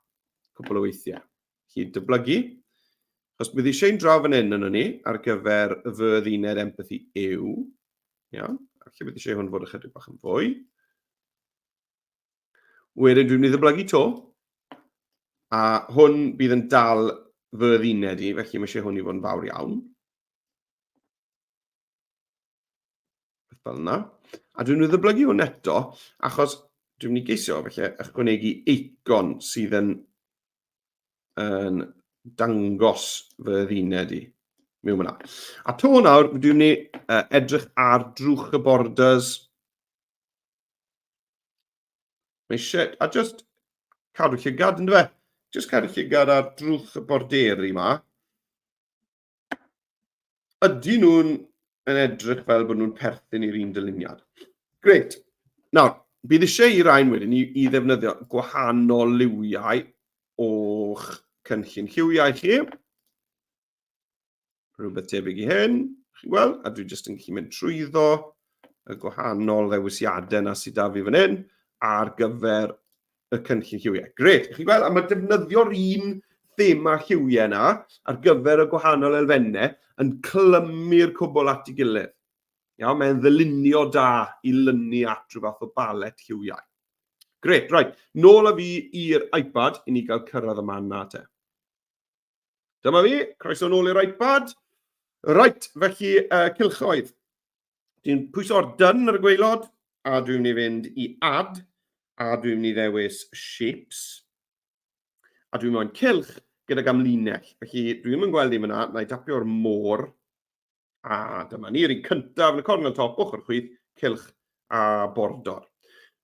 cwpl o weithiau. Felly, dyblygu, achos bydd eisiau'n draw fan hyn yno ni ar gyfer fy dduned empathy yw. Iawn, felly bydd eisiau hwn fod ychydig bach yn fwy. Wedyn dwi'n mynd i ddyblygu to, a hwn bydd yn dal fy dduned i, felly mae eisiau hwn i fod yn fawr iawn. Fel yna. A dwi'n mynd i ddyblygu hwn eto, achos dwi'n mynd i geisio felly ychwanegu eicon sydd yn dangos fy dduned i mewn fyna. A to nawr, dwi'n mynd i edrych ar drwch y borders. Mae eisiau, a just cadw llygad, ynddo fe? Just cadw llygad ar drwch y borderi ma. Ydy nhw'n yn edrych fel bod nhw'n perthyn i'r un dyluniad? Grêt. Nawr, bydd eisiau i rain wedyn i ddefnyddio gwahanol liwiau o'ch cynllun lliwiau chi. Rhywbeth tebyg i hyn, chi'n gweld? A dwi jyst yn gallu mynd trwyddo y gwahanol ddewisiadau yna sydd da fi fan hyn ar gyfer y cynllun lliwiau. Grêt, chi'n gweld, a mae defnyddio'r un thema lliwiau yna ar gyfer y gwahanol elfennau yn clymu'r cwbl at ei gilydd. Iawn, mae'n ddylunio da i lynu at rhyw fath o balet lliwiau. Grêt, right, nôl â fi i'r iPad i ni gael cyrraedd y man na te. Dyma fi, croeso nôl i'r iPad. Right, felly, cylchoedd. Dwi'n pwyso ar done ar y gwaelod, a dwi'n mynd i fynd i add, a dwi'n mynd i ddewis shapes. A dwi'n moyn cylch gydag amlinell. Felly dwi ddim yn gweld un fyna, na i dapio'r môr. A dyma ni, yr un cyntaf yn y cornel top, ochr chwith, cylch a bordor.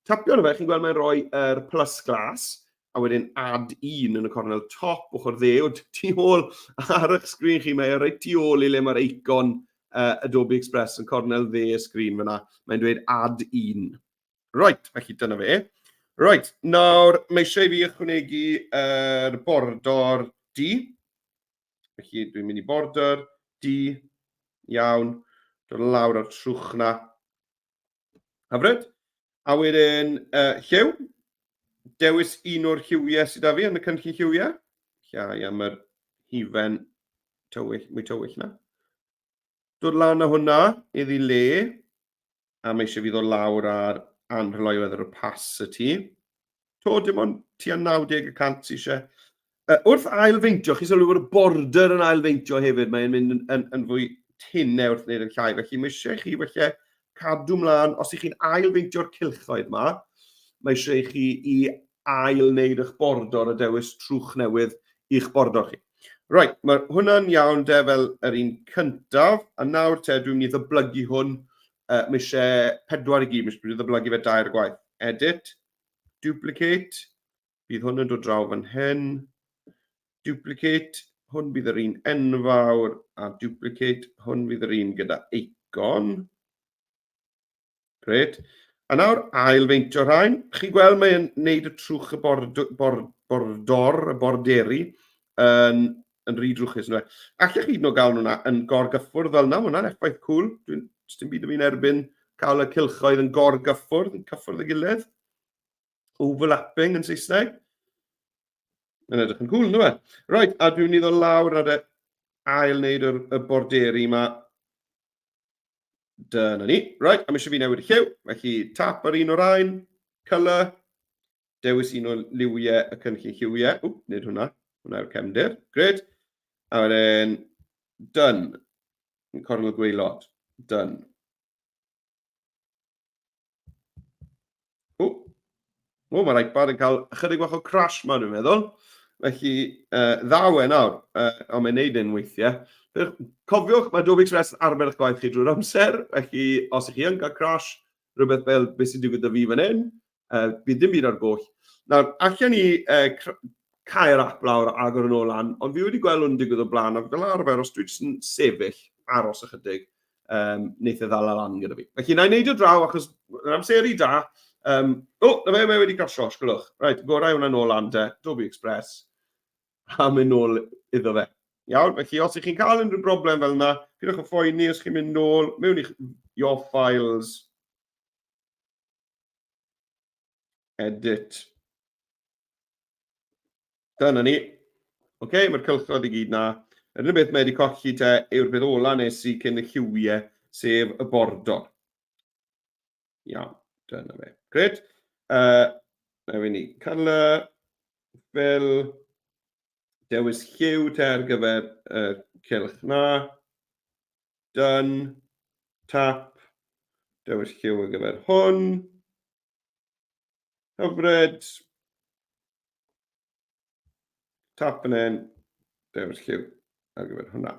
Tapio arno fe, chi'n gweld mae'n rhoi yr plus glas, a wedyn add un yn y cornel top ochr dde, o tu ôl ar eich sgrin chi, mae e reit tu ôl i le mae'r eicon Adobe Express yn cornel dde y sgrin fyna. Mae'n dweud add un. Right, felly dyna fe. Right, nawr mae eisiau i fi ychwanegu yr bordor du. Felly dwi'n mynd i border du, iawn, dod lawr ar trwch na. Hyfryd. A wedyn uh, lliw. Dewis un o'r lliwiau sydd â fi yn y cynllun lliwiau. Llai am yr hufen tywyll, mwy tywyll na. Dod lan â hwnna iddi le. A mae eisiau fi ddod lawr ar anhryloywedd yr opacity. To, dim ond tua 90 y cant sydd eisiau. Wrth ailfeintio, chi sylwi bod y border yn ailfeintio hefyd, mae'n mynd yn, yn, yn fwy tenau wrth wneud yn llai. Felly mae eisiau chi felly cadw mlaen, os ych chi'n ailfeintio'r cylchoedd yma, mae eisiau i chi i ail wneud eich bordor a dewis trwch newydd i'ch bordor chi. Right, mae hwnna'n iawn de fel yr un cyntaf, a nawr te dwi'n mynd i ddyblygu hwn, mae eisiau pedwar i gyd, mae eisiau ddyblygu fe dair gwaith. Edit, duplicate, bydd hwn yn dod draw fan hyn, duplicate, hwn bydd yr un enfawr, a duplicate, hwn fydd yr un gyda icon. Gret. A nawr, ail feintio rhain. Chi'n gweld mae'n neud y trwch y bord, bord, bordor, y borderi, yn, yn rhy drwchus. Ynddo? Allech chi hyd yn oed gael nhw'na yn gorgyffwrdd fel yna, mae hwnna'n effaith cool. Dwi'n, dim byd yn fi'n erbyn cael y cylchoedd yn gorgyffwrdd, yn cyffwrdd y gilydd. Overlapping yn Saesneg. Mae'n edrych yn cool, ynddo fe? Right, a dwi'n mynd i ddod lawr ar y ail wneud y, y borderi yma. Dyna ni. Right, a mae eisiau fi newid y lliw. Felly, tap ar un o'r rhain, colour, dewis un o liwiau y cynllun lliwiau. Wp, nid hwnna. Hwnna yw'r cefndir. Gred. A wedyn, done. Cornel gwaelod. Done. O, o mae'r iPad yn cael ychydig bach o crash ma, dwi'n meddwl. Felly, ddaw e nawr, ond mae'n neud hyn weithiau. Cofiwch, mae Adobe Express yn arfer eich gwaith chi drwy'r amser, felly os ych chi yn cael crash, rhywbeth fel beth sy'n digwydd 'da fi fan hyn, bydd dim byd ar goll. Nawr, allan ni cau'r app lawr a agor yn ôl lan, ond fi wedi gweld hwn yn digwydd o blaen, a fel arfer, os dwi jyst yn sefyll, aros ychydig, wneith e ddala lan gyda fi. Felly, na i neidio draw, achos yn amseru da, o, na fe, mae wedi crasio, sgwlwch. Right, gorau hwnna nôl lan te, Adobe Express, a mynd nôl iddo fe. Iawn, felly os ych chi'n cael unrhyw broblem fel yna, pidwch â phoeni os chi'n mynd nôl mewn i'ch your files, edit. Dyna ni. Oce, okay, mae'r cylchoedd i gyd na. Yr unig beth mae wedi colli te yw'r peth ola nes i cyn y lliwiau, sef y bordor. Iawn, dyna fe. Gret. Na fe ni. Colour, fill, dewis lliw te ar gyfer y cylch na. Done. Tap. Dewis lliw ar gyfer hwn. Hyfryd. Tap yn hyn. Dewis lliw ar gyfer hwnna.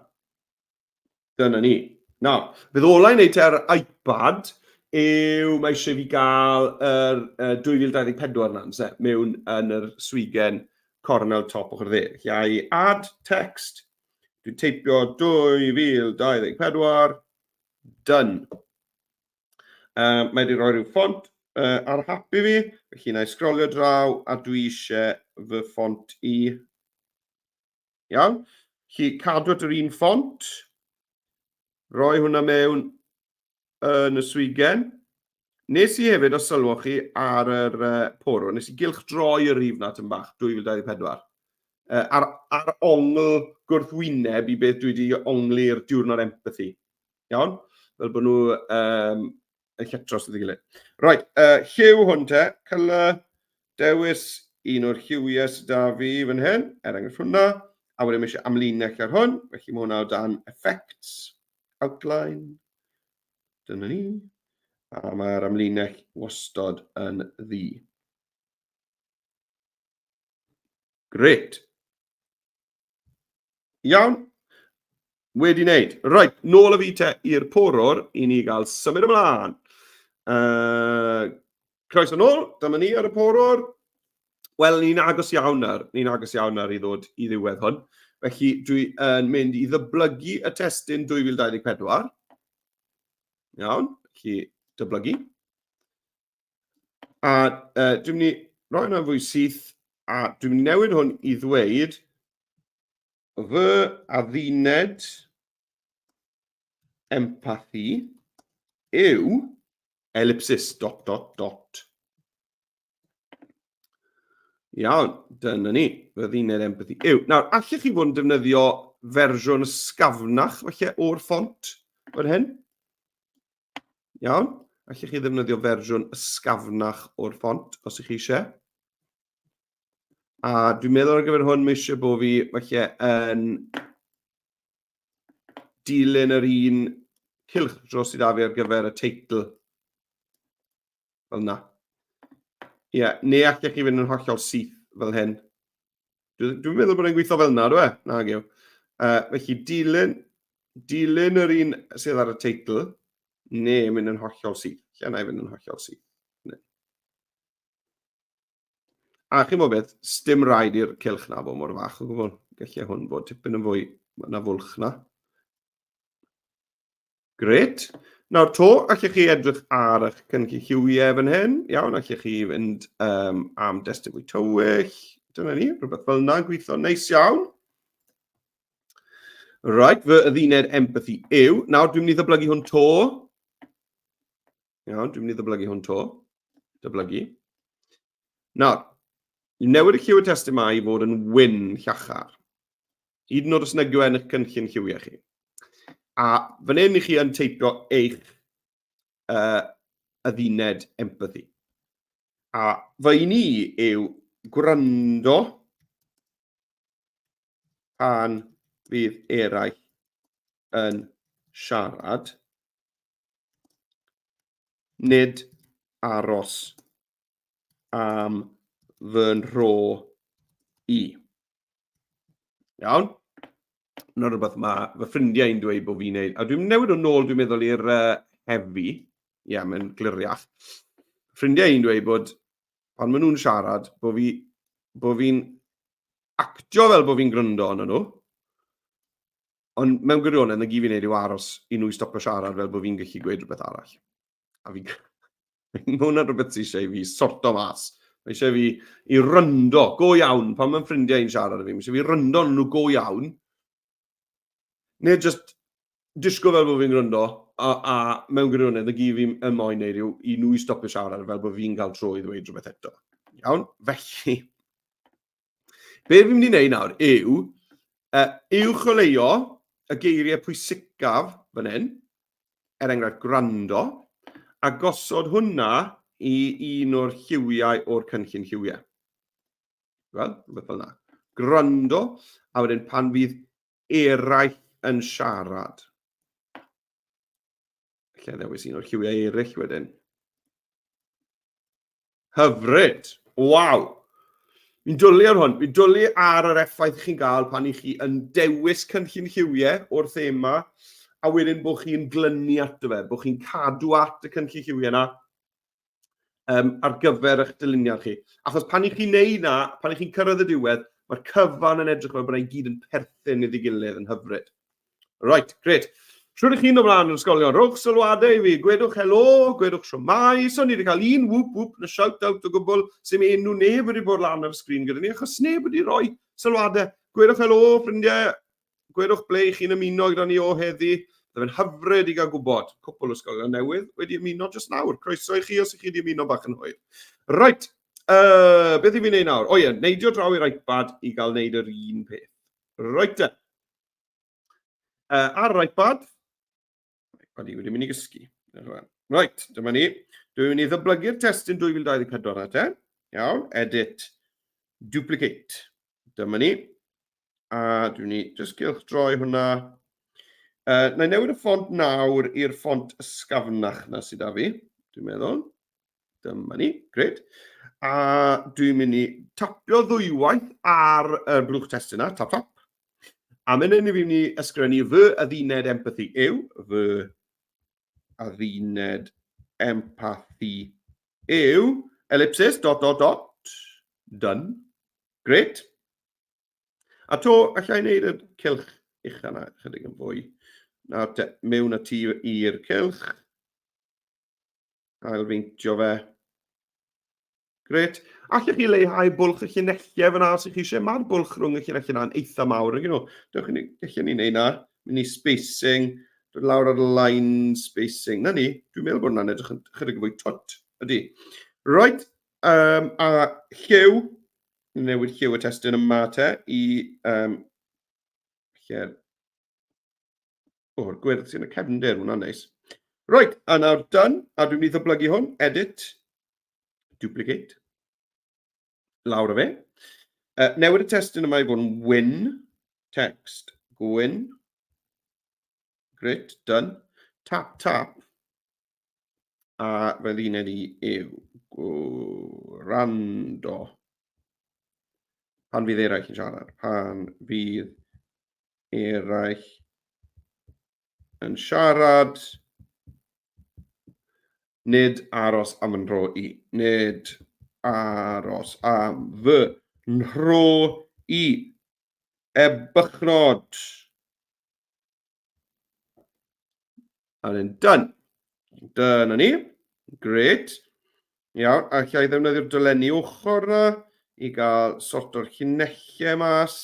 Dyna ni. Nawr, bydd ola i wneud te ar iPad yw mae eisiau fi gael yr 2024 na, se, mewn yn yr swigen cornel top ochr dde. Felly, ai add text, dwi'n teipio 2024, done. Mae wedi rhoi rhyw ffont ar hap i fi, felly na i sgrolio draw a dwi eisiau fy ffont i. Iawn. Felly cadw at yr un ffont, rhoi hwnna mewn yn y swigen. Nes i hefyd, os sylwoch chi, ar yr poro, nes i gylch droi y rhif na tyn bach, 2024. Ar, ar ongl gwrthwyneb i beth dwi wedi ongli'r diwrnod empathy. Iawn? Fel bod nhw yn lletros at ei gilydd. Right, lliw hwn te, colour, dewis un o'r lliwiau sydd da fi fan hyn, er enghraifft hwnna, a wedyn mae eisiau amlinell ar hwn, felly mae hwnna o dan effects, outline, Dyna ni. A mae'r amlinell wastod yn ddu. Gret. Iawn. Wedi wneud. Reit, nôl â fi te i'r porwr i ni gael symud ymlaen. Croeso nôl, dyma ni ar y porwr. Wel, ni'n agos iawn ar, ni'n agos iawn ar i ddod i ddiwedd hwn. Felly, dwi yn mynd i ddyblygu y testun 2024. Iawn, felly dyblygu. A dwi'n mynd i roi hwnna'n fwy syth, a dwi'n mynd i newid hwn i ddweud fy adduned empathi yw ellipsis dot dot dot. Iawn, dyna ni. Fy adduned empathi yw. Nawr, allech chi fod yn defnyddio fersiwn ysgafnach falle o'r ffont fan hyn? Iawn? Allech chi ddefnyddio fersiwn ysgafnach o'r ffont os ych chi eisiau. A dwi'n meddwl ar gyfer hwn, mae eisiau bod fi falle yn dilyn yr un cylchdro sydd â fi ar gyfer y teitl. Fel yna. Ie, yeah, neu allech chi fynd yn hollol syth fel hyn. Dwi'n dwi meddwl bod e'n gweithio fel yna, dwi e? Nag yw. Felly, dilyn, dilyn yr un sydd ar y teitl, neu mynd yn hollol syth. Lle na i fynd yn hollol syth? Ne. A chi'n bod beth, sdim rhaid i'r cylch na fod mor fach o gwbl. Gallai hwn fod tipyn yn fwy, mae yna fwlch na. Grêt. Nawr 'to, allech chi edrych ar eich cynllun lliwiau fan hyn. Iawn, allech chi fynd um, am destun fwy tywyll. Dyna ni, rhywbeth fel yna, gweithio neis iawn. Right, fy adduned empathy yw. Nawr, dwi'n mynd i ddyblygu hwn to. Iawn, dwi'n mynd i ddyblygu hwn to. Dyblygu. Nawr, newid y lliw y testun yma i fod yn wyn llachar. Hyd yn oed os nag yw e'n eich cynllun lliwiau chi. A fan hyn i chi yn teipio eich adduned empathy. A fy un i yw gwrando pan fydd eraill yn siarad, nid aros am fy nhro i. Iawn? Yna rhywbeth mae fy ffrindiau i'n dweud bod fi'n neud. A dwi'n newid o'n nôl, dwi'n meddwl, i'r heavy. Ie, yeah, mae'n gliriach. Ffrindiau i'n dweud bod pan maen nhw'n siarad, bod fi, bod fi'n actio fel bod fi'n gryndo arno nhw. Ond mewn gwirionedd, na gyd fi'n neud yw aros i nhw i stopio siarad fel bod fi'n gallu gweud rhywbeth arall. A fi'n Mae hwnna'n rhywbeth sydd eisiau i fi sorto mas. Mae eisiau fi i ryndo, go iawn, pan mae'n ffrindiau i'n siarad â fi, mae eisiau fi ryndo nhw go iawn. Neu just disgwyl fel bod fi'n gryndo, a, a mewn gwirionedd, na gyd fi'n yn moyn neud yw i nhw i stopio siarad fel bod fi'n cael tro i ddweud rhywbeth eto. Iawn? Felly, Be fi'n mynd i wneud nawr yw uwcholeuo y geiriau pwysicaf fan hyn, er enghraifft gwrando, a gosod hwnna i un o'r lliwiau o'r cynllun lliwiau. Wel, rhywbeth fel yna. Gwrando, a wedyn pan fydd eraill yn siarad. Lle ddewis un o'r lliwiau eraill wedyn. Hyfryd! Waw! Fi'n dwlu ar hwn. Fi'n dwlu ar yr effaith chi'n gael pan i chi yn dewis cynllun lliwiau o'r thema, a wedyn bod chi'n glynu ato fe, bod chi'n cadw at y cynllun lliwiau yna um, ar gyfer eich dyluniad chi. Achos pan i chi'n neud na, pan i chi'n cyrraedd y diwedd, mae'r cyfan yn edrych fel bod e'i gyd yn perthyn iddi gilydd yn hyfryd. Right, grêt. Shwt ych chi'n dod mlaen yn ysgolion? Rhowch sylwadau i fi, gwedwch helo, gwedwch shwmae. So ni wedi cael un whoop whoop na shout out o gwbl, sy'n enw neb wedi bod lan ar y sgrin gyda ni, achos neb wedi rhoi sylwadau. Gwedwch helo, ffrindiau, gwedwch ble i chi'n ymuno gyda ni o heddi. Bydde fe'n hyfryd i gael gwybod. Cwpl o ysgolion newydd wedi ymuno jyst nawr. Croeso i chi os ych chi wedi ymuno bach yn hwyr. Right, beth i fi'n neud nawr? O ie, neidio draw i'r iPad i gael neud yr un peth. Right te. Ar yr iPad, iPad i wedi mynd i gysgu. Right, dyma ni. Dwi'n mynd i ddyblygu'r testun 2024 na te. Iawn, edit, duplicate. Dyma ni. A dwi'n mynd i just gylch droi hwnna. Na i newid y ffont nawr i'r ffont ysgafnach na sydd â fi, dwi'n meddwl. Dyma ni, gret. A dwi'n mynd i tapio ddwywaith ar y blwch testun na, tap tap. A mynd yn i fi mynd i ysgrifennu fy adduned empathi yw, fy adduned empathi yw, ellipsis, dot, dot, dot, done. Gret. A to, allai wneud y cylch ucha na chydig yn fwy. Nawr te, mewn â ti i'r cylch. Ailfeintio fe. Gret. Allech chi leihau bwlch y llinellau fyna os ych chi eisiau. Mae'r bwlch rhwng y llinellau yna'n eitha mawr. Ydyn nhw. Dewch i ni, gallen ni wneud na. Mynd i spacing. Dod lawr ar line spacing. Na ni, dwi'n meddwl bod hwnna'n edrych yn chydig yn fwy twt. Ydy. Right. Um, a lliw. Newid lliw y testun yma te i um, lle'r O'r gwyrdd sy'n y cefndir, hwnna'n neis. Right, a nawr done, a dwi'n mynd i ddyblygu hwn, edit, duplicate, lawr o fe. Newid y testun yma i fod yn wyn, text gwyn. Great, done. Tap, tap. A fel un i yw gwrando. Pan fydd eraill yn siarad. Pan fydd eraill yn siarad. Nid aros am fy nhro i. Nid aros am fy nhro i. Ebychnod. A then done. Dyna ni. Great. Iawn, a lle i ddefnyddio'r dolenni ochr na i gael sort o'r llinellau mas.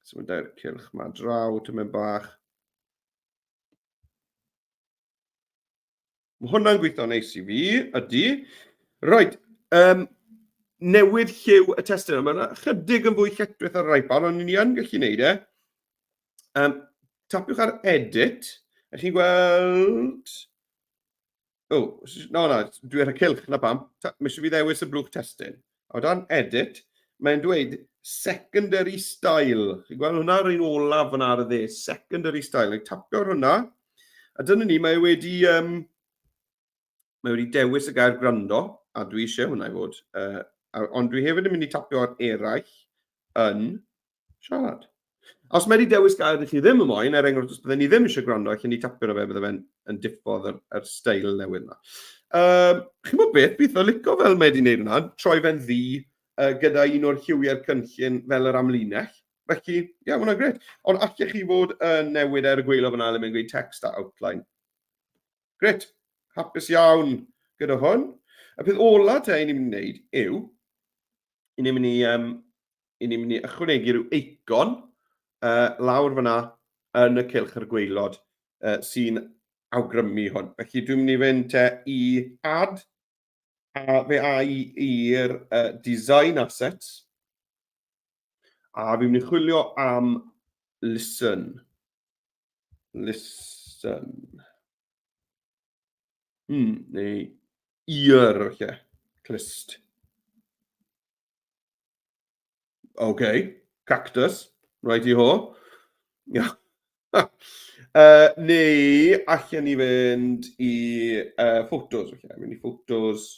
So mae'n dair cylch ma draw, tymen bach. Mae hwnna'n gweithio neis i fi, ydy. Right, um, newid lliw y testun. Mae'n chydig yn fwy lletchwith ar yr iPad, ond ni yn gallu gwneud e. Um, tapiwch ar Edit. A chi'n gweld... Oh, no, no, dwi ar y cylch, na pam. Mae eisiau fi ddewis y blwch testun. O dan Edit, mae'n dweud Secondary Style. Chi'n gweld hwnna, yr un olaf fyna ar y dde, Secondary Style. Mae'n tapio ar hwnna. A dyna ni, mae wedi, um, mae wedi dewis y gair gwrando, a dwi eisiau hwnna i fod. Ond dwi hefyd yn mynd i tapio ar eraill yn siarad. Os mae wedi dewis gair ydych chi ddim yn moyn, er enghraifft, os bydden ni ddim eisiau gwrando, allan ni tapio arno fe, bydde fe'n yn diffodd yr, yr steil newydd yna. Um, chi'n bod beth, bydd o lico fel mae wedi gwneud hwnna, troi fe'n ddi uh, gyda un o'r lliwiau'r cynllun fel yr amlinell. Felly, ie, yeah, hwnna'n gret. Ond allech chi fod yn newid ar y gweilo fyna le mae'n gweud text a outline. Gret, hapus iawn gyda hwn. Y peth ola te i ni'n mynd i wneud yw, i ni'n mynd i, um, i ni'n mynd i ychwanegu rhyw eicon uh, lawr fyna yn y cylch ar gweilod uh, sy'n awgrymu hwn. Felly dwi'n mynd i fynd te i add a fe a i i'r uh, design assets a fi'n mynd i chwilio am listen. Listen. Neu ear, falle. Clust. OK, cactus. Right i ho. Neu allan ni fynd i photos, falle. Mynd i photos.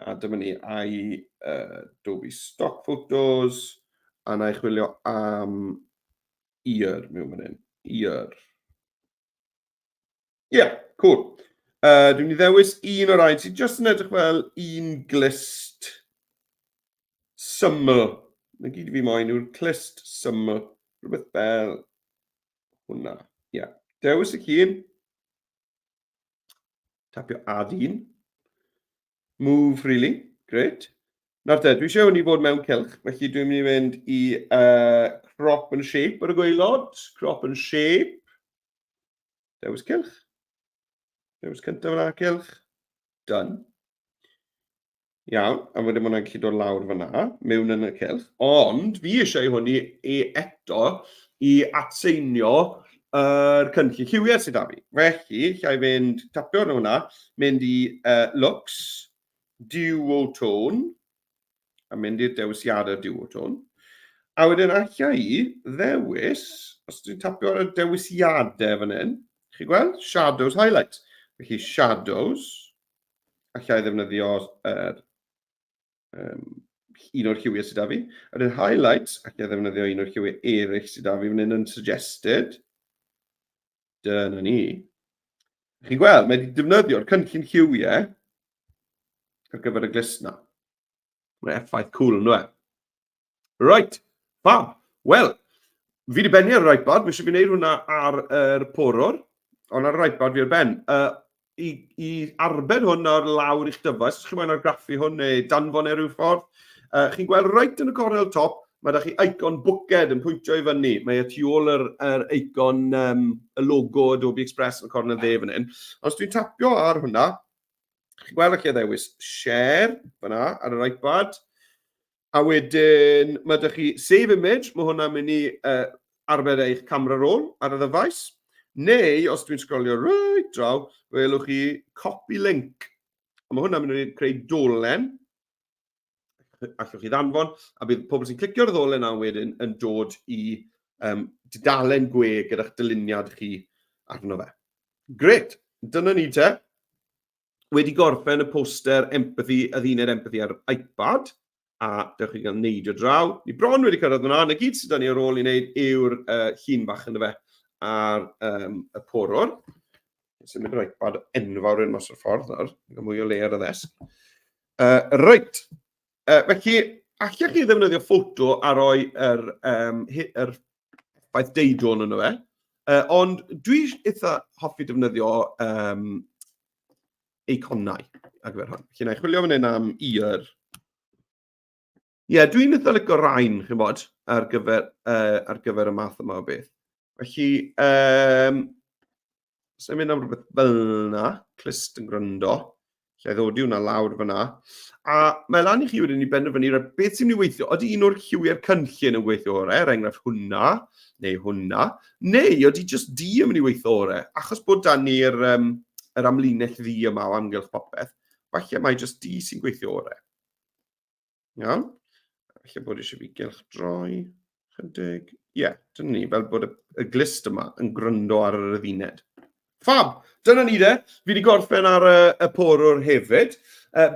A dyma ni, a'i Adobe Stock Photos. A na i chwilio am ear mewn fan hyn. Ear. Ie, yeah, cool. Dwi'n mynd i ddewis un o'r rhain sy'n just yn edrych fel un glist syml. Na gyd fi moyn yw'r clust syml. Rhywbeth fel hwnna. Ie. Yeah. Dewis y llun. Tapio add un. Move freely. Great. Nawr te, dwi eisiau hwn i fod mewn cylch, felly dwi'n mynd i fynd i crop and shape ar y gwaelod. Crop and shape. Dewis cylch. Dewis cyntaf yna, cylch. Done. Iawn, a wedyn mae hwnna'n gallu dod lawr fyna, mewn yn y cylch. Ond fi eisiau hwn i, i eto i atseinio yr cynllun lliwiau sydd â fi. Felly, lle i fynd, tapio arno hwnna, mynd i looks, duotone, a mynd i'r dewisiadau duotone. A wedyn alla i ddewis, os dwi'n tapio ar y dewisiadau fan hyn, chi gweld? Shadows, highlights. Felly shadows, alla i ddefnyddio yr, um, un o'r lliwiau sydd 'da fi. A wedyn highlights, alla i ddefnyddio un o'r lliwiau eraill sydd 'da fi fan hyn yn suggested. Dyna ni. Chi'n gweld, mae wedi defnyddio'r cynllun lliwiau ar gyfer y glust 'na. Mae'n effaith cool yn dweud. Right, fab. Wel, fi wedi bennu ar yr iPad, mae eisiau fi wneud hwnna ar yr porwr, ond ar yr iPad fi ar ben. I, I arbed hwn ar lawr i'ch dyfais, os chi'n moyn argraffu hwn neu danfon e rhyw ffordd, chi'n gweld reit yn y cornel top, mae da chi icon bwced yn pwyntio i fyny. Mae e tu ôl yr, yr icon, y logo Adobe Express yn y cornel dde fan hyn. Os dwi'n tapio ar hwnna, chi'n gweld allai ddewis share fyna ar yr iPad, A wedyn mae 'da chi save image, mae hwnna'n mynd i arbed eich camera roll ar y ddyfais. Neu, os dwi'n sgrolio reit draw, welwch chi copy link. A mae hwnna'n mynd i creu dolen allwch chi ddanfon, a bydd pobl sy'n clicio ar y ddolen yna wedyn yn dod i dudalen gwe gyda'ch dyluniad chi arno fe. Gret, dyna ni te. Wedi gorffen y poster empathy, y dduned empathy ar iPad, a dewch chi gael neidio draw. Ni bron wedi cyrraedd hwnna, na gyd sydd 'da ni ar ôl i wneud yw'r llun bach ynddo fe ar y porwr. Symud yr iPad enfawr yn mas o'r ffordd nawr, gael mwy o le ar y ddesg. Reit, felly, allech chi ddefnyddio ffoto a roi yr, yr effaith deudwn yno fe, ond dwi eitha hoffi defnyddio eiconau ar gyfer hwn. Felly, na i chwilio fan hyn am ear. Ie, yeah, dwi'n eitha licio rhain, chi'n bod, ar gyfer, ar gyfer y math yma o beth. Felly, os i'n mynd am rhywbeth fel yna, clust yn gwrando, lle ddod i hwnna lawr fyna. A mae lan i chi wedyn i benderfynu rhaid, beth sy'n mynd i weithio. Ydy un o'r lliwiau'r cynllun yn gweithio orau, er enghraifft hwnna, neu hwnna, neu ydy jyst di yn mynd i weithio orau, achos bod dan ni'r um, yr amlinell ddu yma o amgylch popeth, falle mai jyst di sy'n gweithio orau. Iawn? Falle bod eisiau fi gylch droi chydig. Ie, yeah, dyna ni, fel bod y, y glist yma yn gryndo ar yr adduned. Fab! Dyna ni de. Fi wedi gorffen ar y, y porwr hefyd.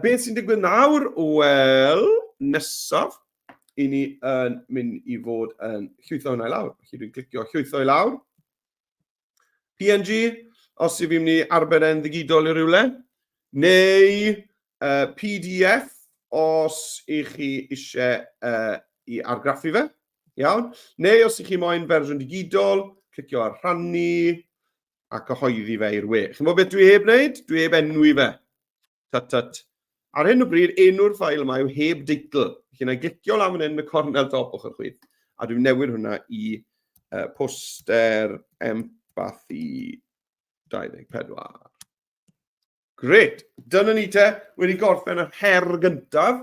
Beth sy'n digwydd nawr? Wel, nesaf, i ni yn mynd i fod yn llwytho hwnna i lawr. Felly dwi'n clicio llwytho i lawr. PNG, os yw fi'n mynd i arbed e'n ddigidol i rywle, neu PDF, os i chi eisiau i argraffu fe, iawn. Neu os i chi moyn fersiwn digidol, clicio ar rhannu a cyhoeddi fe i'r we. Chi'n gwybod beth dwi heb wneud? Dwi heb enwi fe. Tut tut. Ar hyn o bryd, enw'r ffael yma yw heb deitl. Felly na i glicio lan fan hyn yn y cornel top ochr chwith, a dwi'n newid hwnna i poster empathy 24. Gret, dyna ni te, wedi gorffen yr her gyntaf,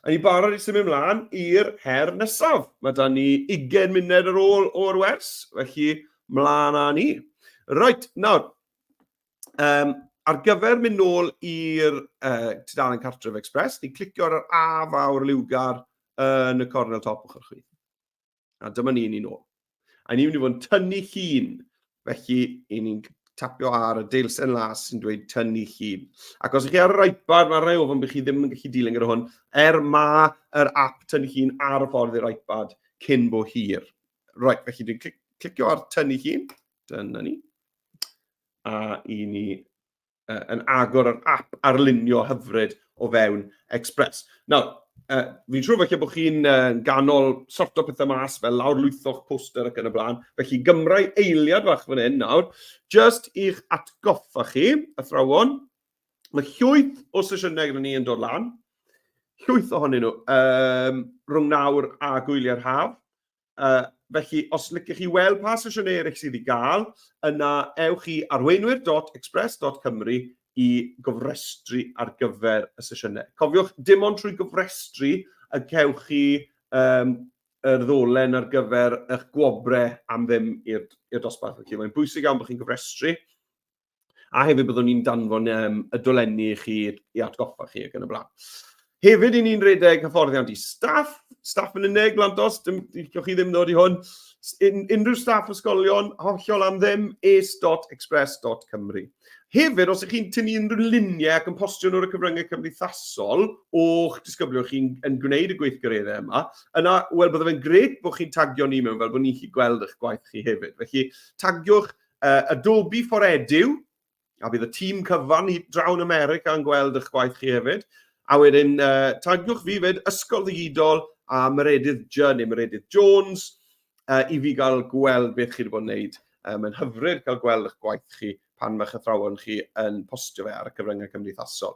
a ni barod i symud ymlaen i'r her nesaf. Mae da ni 20 munud ar ôl o'r wers, felly mlaen â ni. Reit, nawr, ar gyfer mynd nôl i'r tudalen Cartref Express, ni'n clicio ar yr A fawr liwgar yn y cornel top ochr chwith. A dyma ni, ni'n ôl. A ni'n mynd i fod yn tynnu llun. Felly, i ni'n tapio ar y deilsen las sy'n dweud tynnu llun. Ac os ych chi ar yr iPad, mae rhai ofn bod chi ddim yn gallu dilyn gyda hwn, er mae yr app tynnu llun ar y ffordd i'r iPad cyn bo hir. Right, felly dwi'n clicio ar tynnu llun. Dyna ni. A i ni yn agor yr app arlunio hyfryd o fewn Express. Nawr, fi'n siŵr falle bod chi'n ganol sorto pethau mas fel lawrlwytho'ch poster ac yn y blaen. Felly gymrau eiliad fach fan hyn nawr, just i'ch atgoffa chi, athrawon, mae llwyth o sesiynau gyda ni yn dod lan, llwyth ohonyn nhw, rhwng nawr a gwyliau'r haf. Felly, os liciwch chi weld pa sesiynau eraill sydd i gael, yna ewch i arweinwyr.express.cymru i gofrestru ar gyfer y sesiynau. Cofiwch, dim ond trwy gofrestru y cewch chi yr ddolen ar gyfer eich gwobrau am ddim i'r dosbarth. Felly, mae'n bwysig iawn bod chi'n gofrestru. A hefyd byddwn ni'n danfon y dolenni i chi i atgoffa chi ac yn y blaen. Hefyd, i ni'n rhedeg hyfforddiant i staff, staff yn unig, lantos, dim, gewch chi ddim ddod i hwn. Unrhyw staff ysgolion, hollol am ddim, ace.express.cymru. Hefyd, os ych chi'n tynnu unrhyw luniau ac yn postio nhw ar y cyfryngau cymdeithasol o'ch disgyblion chi'n yn gwneud y gweithgareddau yma, yna, wel, bydde fe'n grêt bod chi'n tagio ni mewn fel bod ni'n gallu gweld eich gwaith chi hefyd. Felly, tagiwch Adobe for Edu, a bydd y tîm cyfan i draw yn America yn gweld eich gwaith chi hefyd. A wedyn, tagiwch fi fyd, Ysgol Ddigidol a Meredydd J neu Meredydd Jones, i fi gael gweld beth chi wedi bod yn gwneud. Mae'n hyfryd cael gweld eich gwaith chi pan mae'ch athrawon chi yn postio fe ar y cyfryngau cymdeithasol.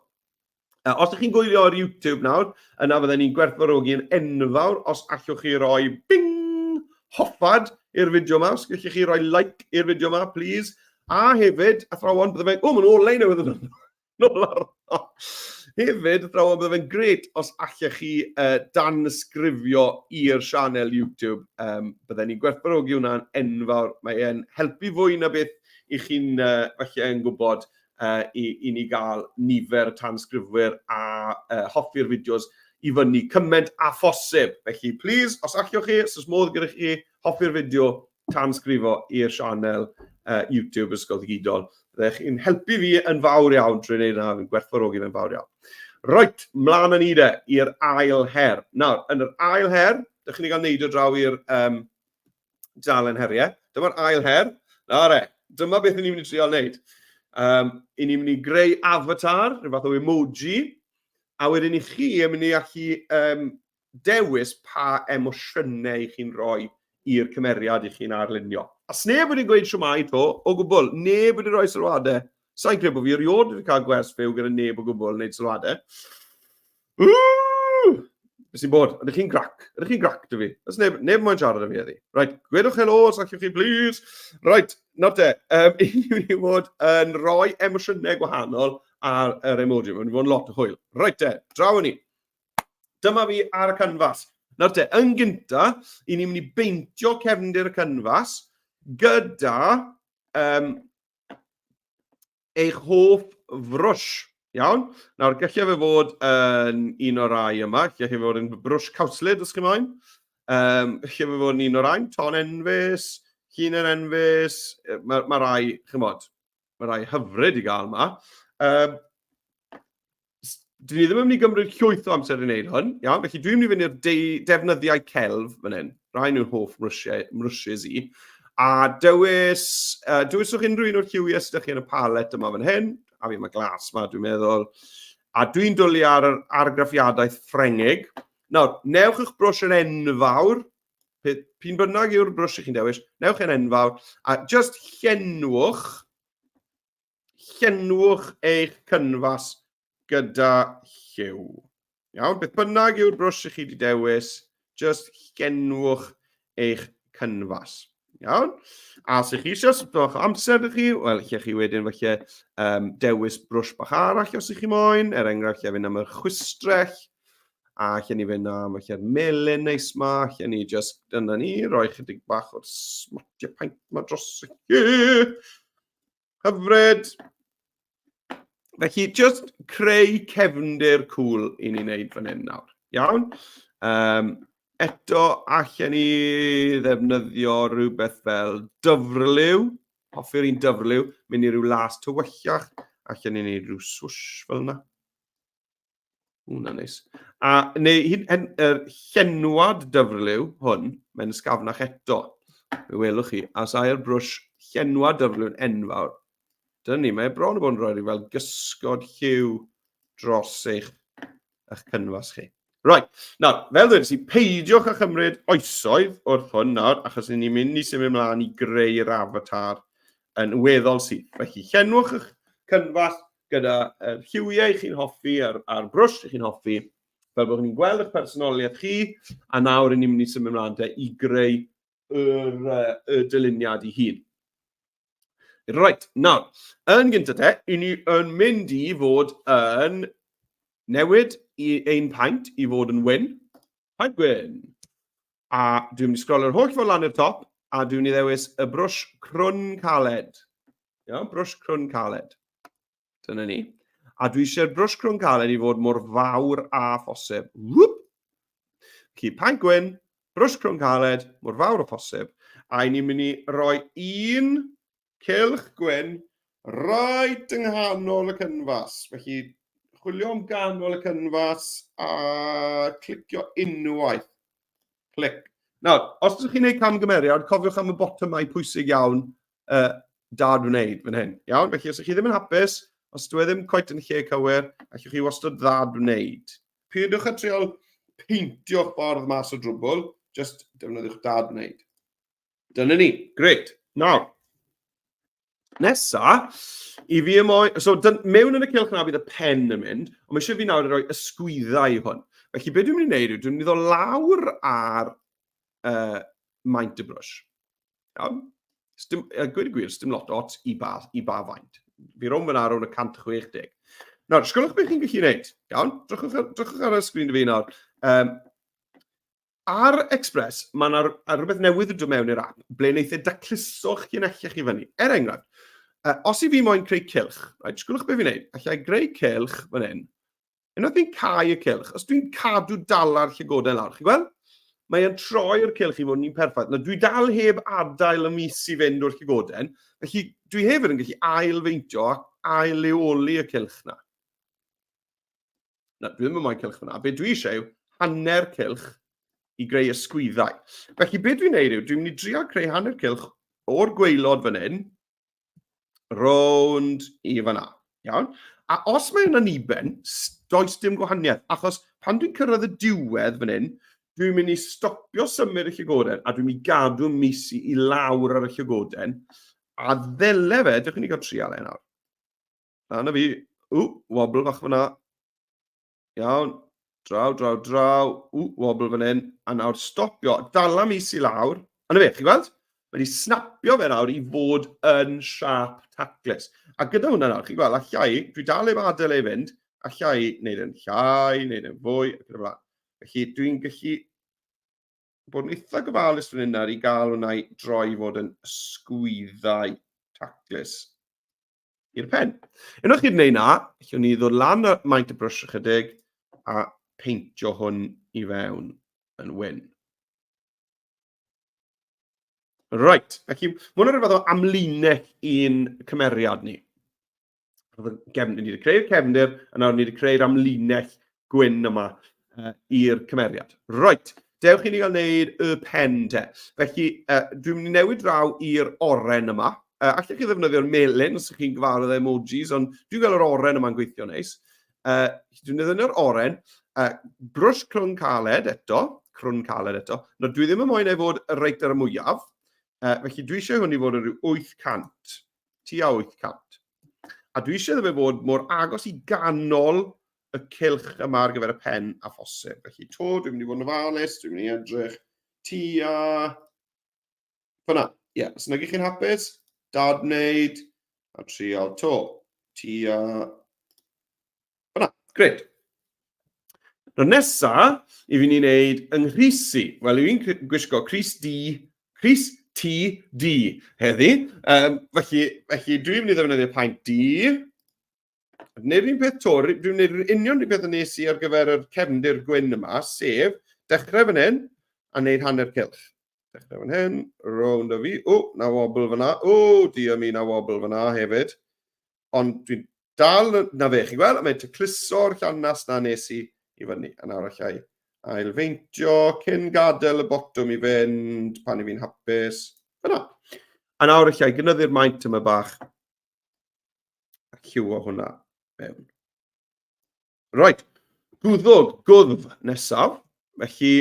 Os ydych chi'n gwylio ar YouTube nawr, yna fydden ni'n gwerthfawrogi'n enfawr os allwch chi roi bing hoffad i'r fideo yma. Os gallwch chi roi like i'r fideo yma, please. A hefyd, athrawon, bydde fe'n... O, mae'n olau newydd yn nôl ar... Hefyd, athrawon, bydde fe'n gret os allech chi danysgrifio i'r sianel YouTube. Bydden ni'n gwerthfawrogi hwnna'n enfawr. Mae e'n helpu fwy na beth i chi'n falle yn gwybod i, i ni gael nifer y tanysgrifwyr a hoffi'r fideos i fyny cymaint a phosib. Felly, please, os allwch chi, os oes modd gyda chi, hoffi'r fideo, tanysgrifo i'r sianel YouTube Ysgol Ddigidol. Byddech chi'n helpu fi yn fawr iawn trwy wneud yna, fi'n gwerthfawrogi fe'n fawr iawn. Reit, mlaen â ni de, i'r ail her. Nawr, yn yr ail her, dych chi'n ei gael neidio draw i'r dalen heriau. Dyma'r ail her. Na re, dyma beth ni'n mynd i trial wneud. I ni'n mynd i greu avatar, rhyw fath o emoji, a wedyn i chi yn mynd i allu dewis pa emosiynau i chi'n rhoi i'r cymeriad i chi'n arlunio. A sneb wedi gweud siwmai to, o gwbl, neb wedi rhoi sylwadau. Sa'n credu bod fi erioed wedi cael gwers fyw gyda neb o gwbl yn gwneud sylwadau. Woo! Beth sy'n bod? Ydych chi'n grac? Ydych chi'n grac dy fi? Oes neb, neb moyn siarad â fi heddi. Right, gwedwch helo os allwch chi, please. Right, nawr te, i ni mynd i fod yn rhoi emosiynau gwahanol ar yr emoji. Mae'n mynd i fod yn lot o hwyl. Right te, draw ni. Dyma fi ar y canfas. Nawr te, yn gynta, i ni'n mynd i beintio cefndir y canfas gyda eich hoff frwsh. Iawn? Nawr, gallai fe fod yn un o'r rai yma. Gallai fe fod yn brwsh cawslyd, os chi moyn. Gallai fe fod yn un o'r rai, ton enfys, llinell enfys. Mae ma rai, chymod, mae rai hyfryd i gael yma. Dyn ni ddim yn mynd i gymryd llwyth o amser i wneud hwn, iawn? Felly dwi'n mynd i fynd i'r defnyddiau celf fan hyn. Rhai nhw'n hoff mrwsiau i. A dewis, dewiswch unrhyw un o'r lliwiau sydd chi yn y palet yma fan hyn. A fi mae glas yma, dwi'n meddwl. A dwi'n dwlu ar yr argraffiadaeth Ffrengig. Nawr, newch eich brwsh yn enfawr. P'un bynnag yw'r brwsh ych chi'n dewis, newch yn enfawr. A just llenwch Llenwch eich cynfas gyda lliw. Iawn, beth bynnag yw'r brwsh i chi wedi dewis, just llenwch eich cynfas. Iawn? A os ych chi eisiau bach o amser ydych chi, wel, lle chi wedyn falle dewis brwsh bach arall os ych chi moyn, er enghraifft, lle fynd am yr chwistrell, a lle ni fynd am felly'r melyn neis ma, lle ni just, dyna ni, roi chydig bach o'r smotia paint ma dros y lle. Hyfryd! Felly, just creu cefndir cool i ni wneud fan hyn nawr. Iawn? Eto, allan ni ddefnyddio rhywbeth fel dyfrliw. Hoffi'r un dyfrliw. Mynd i ryw las tywyllach. Allan ni wneud rhyw swsh fel yna. Hwna'n neis. A neu hyd yn yr llenwad dyfrliw hwn, mae'n ysgafnach eto. Fe welwch chi, a os ai'r brwsh llenwad dyfrliw'n enfawr. Dyna ni, mae e bron o bod yn rhoi rhyw fel gysgod lliw dros eich cynfas chi. Right, nawr, fel dweud i, peidiwch â chymryd oesoedd wrth hwn nawr, achos ni'n mynd i symud ymlaen i greu'r avatar yn weddol syth. Felly, llenwch eich cynfas gyda yr lliwiau chi'n hoffi a'r, a'r brwsh chi'n hoffi, fel bod ni'n gweld eich personoliaeth chi, a nawr ni'n mynd i symud ymlaen te i greu yr, y dyluniad i hun. Reit, nawr, yn gyntaf te, i ni yn mynd i fod yn newid i ein paent i fod yn wyn. Paent gwyn. A dwi'n mynd i sgrolio'r holl ffordd lan i'r top, a dwi'n mynd i ddewis y brwsh crwn caled. Iawn, brwsh crwn caled. Dyna ni. A dwi eisiau'r brwsh crwn caled i fod mor fawr â phosib. Whoop! Felly, paent gwyn, brwsh crwn caled, mor fawr â phosib. A i ni'n mynd i roi un cylch gwyn reit yng nghanol y cynfas. Felly, chwilio am ganol y cynfas a clicio unwaith. Clic. Nawr, os ydych chi'n gwneud camgymeriad, cofiwch am y botymau pwysig iawn dad wneud fan hyn. Iawn? Felly, os ydych chi ddim yn hapus, os dwi e ddim cweit yn lle cywir, allwch chi wastad ddad wneud. Peidiwch â trial peintio'ch ffordd mas o drwbl, just defnyddiwch dad wneud. Dyna ni, gret. Nawr, nesa, i fi ymoen... So, dyn, mewn yn y cylch na bydd y pen yn mynd, ond mae eisiau fi nawr i roi ysgwyddau i hwn. Felly, beth dwi'n mynd i wneud yw, dwi'n mynd i ddod lawr ar maint y brwsh. Iawn? Sdim, a gweud y gwir, sdim lot ots i ba, i ba faint. Fi rownd fyna rownd y 160. Nawr, sgwylwch beth chi'n gallu gwneud. Iawn? Drychwch ar, drychwch ar y sgrin fi nawr. Um, Ar Express, mae yna rhywbeth newydd yn dod mewn i'r app, ble wneith e dacluso'ch llinellau chi fyny. Er enghraifft, os i fi moyn creu cylch, right, sgwylwch beth fi'n neud, allai greu cylch fan hyn, unwaith fi'n cau y cylch, os dwi'n cadw dala'r llygoden lawr, chi'n gweld? Mae e'n troi'r cylch i fod yn un perffaith. Nawr, dwi dal heb adael y mis i fynd o'r llygoden, felly dwi hefyd yn gallu ail-feintio ac ail-leoli y cylch na. Na, dwi ddim yn moyn cylch fyna. Be dwi eisiau yw hanner cylch i greu ysgwyddau. Felly be dwi'n neud yw, dwi'n mynd i drio creu hanner cylch o'r gwaelod fan hyn, rownd i fan'na. Iawn? A os mae yna niben, does dim gwahaniaeth, achos pan dwi'n cyrraedd y diwedd fan hyn, dwi'n mynd i stopio symud y llygoden a dwi'n mynd i gadw mis i lawr ar y llygoden, a ddele fe, dewch i ni gael trial e nawr. Na, na fi. Ww, wobble fach fyna. Iawn. Draw, draw, draw. Ww, wobble fan hyn. A nawr stopio. Dala mis i lawr. A na fe, chi'n gweld? Mae wedi snapio fe nawr i fod yn siap taclus. A gyda hwnna nawr, chi'n gweld, allai, dwi dal heb adael ei fynd, allai wneud yn llai, wneud yn fwy, ac yn y blaen. Felly dwi'n gallu bod yn eitha gofalus fan hyn nawr i gael hwnna i droi i fod yn ysgwyddau taclus i'r pen. Unwaith chi wedi gwneud na, allwn ni ddod lan ar maint y brwsh ychydig a peintio hwn i fewn yn wyn. Right, felly mae hwnna'n rhywbeth o amlinell i'n cymeriad ni. Gefn, ni wedi creu'r cefndir, a nawr ni wedi creu'r amlinell gwyn yma i'r cymeriad. Right, dewch i ni gael wneud y pen te. Felly, dwi'n mynd i newid draw i'r oren yma. Allech chi ddefnyddio'r melyn os ydych chi'n gyfarwydd emojis, ond dwi'n gael yr oren yma'n gweithio neis. Dwi'n defnyddio'r oren, brwsh crwn caled eto, crwn caled eto. No, dwi ddim yn moyn ei fod reit ar y mwyaf, felly dwi eisiau hwn i fod yn rhyw 800, tua 800. A dwi eisiau iddo fe fod mor agos i ganol y cylch yma ar gyfer y pen a phosib. Felly to, dwi'n mynd i fod yn ofalus, dwi'n mynd i edrych tua... Fyna, ie, yeah, os nag ych chi'n hapus, dad wneud, a trial to, tua... Fyna, gret. Nawr nesa, i fi ni wneud yng nghrys i. Wel, i fi'n gwisgo crys D, crys T D heddi. Um, felly, felly dwi'n mynd i ddefnyddio paent D. Wneud yr un peth to, dwi'n gwneud yr union rhywbeth y nes i ar gyfer yr cefndir gwyn yma, sef dechrau fan hyn a wneud hanner cylch. Dechrau fan hyn, rownd o fi, o, na wobl fyna, o, dear me, na wobl fyna hefyd. Ond dwi'n dal, na fe, chi'n gweld, mae'n tacluso'r llannas na nes i i fyny. A nawr allai ailfeintio cyn gadael y botwm i fynd pan i fi'n hapus. Fyna. A nawr allai gynyddu'r maint yma bach a lliwio hwnna mewn. Right, gwddwg, gwddf nesaf. Felly,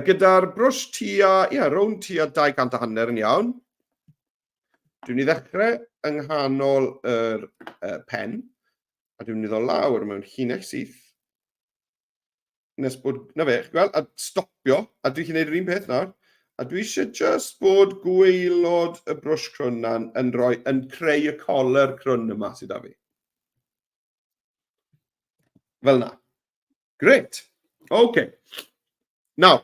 gyda'r brwsh tua, ie, yeah, rownd tua 200 a hanner yn iawn. Dwi'n mynd i ddechrau yng nghanol yr pen, a dwi'n mynd i ddod lawr mewn llinell syth nes bod, na fe, chi'n gweld, a stopio, a dwi'n gallu gwneud yr un peth nawr, a dwi eisiau just bod gwaelod y brwsh crwn na'n yn, rhoi, yn creu y coler crwn yma sydd â fi. Fel na. Great. OK. Nawr,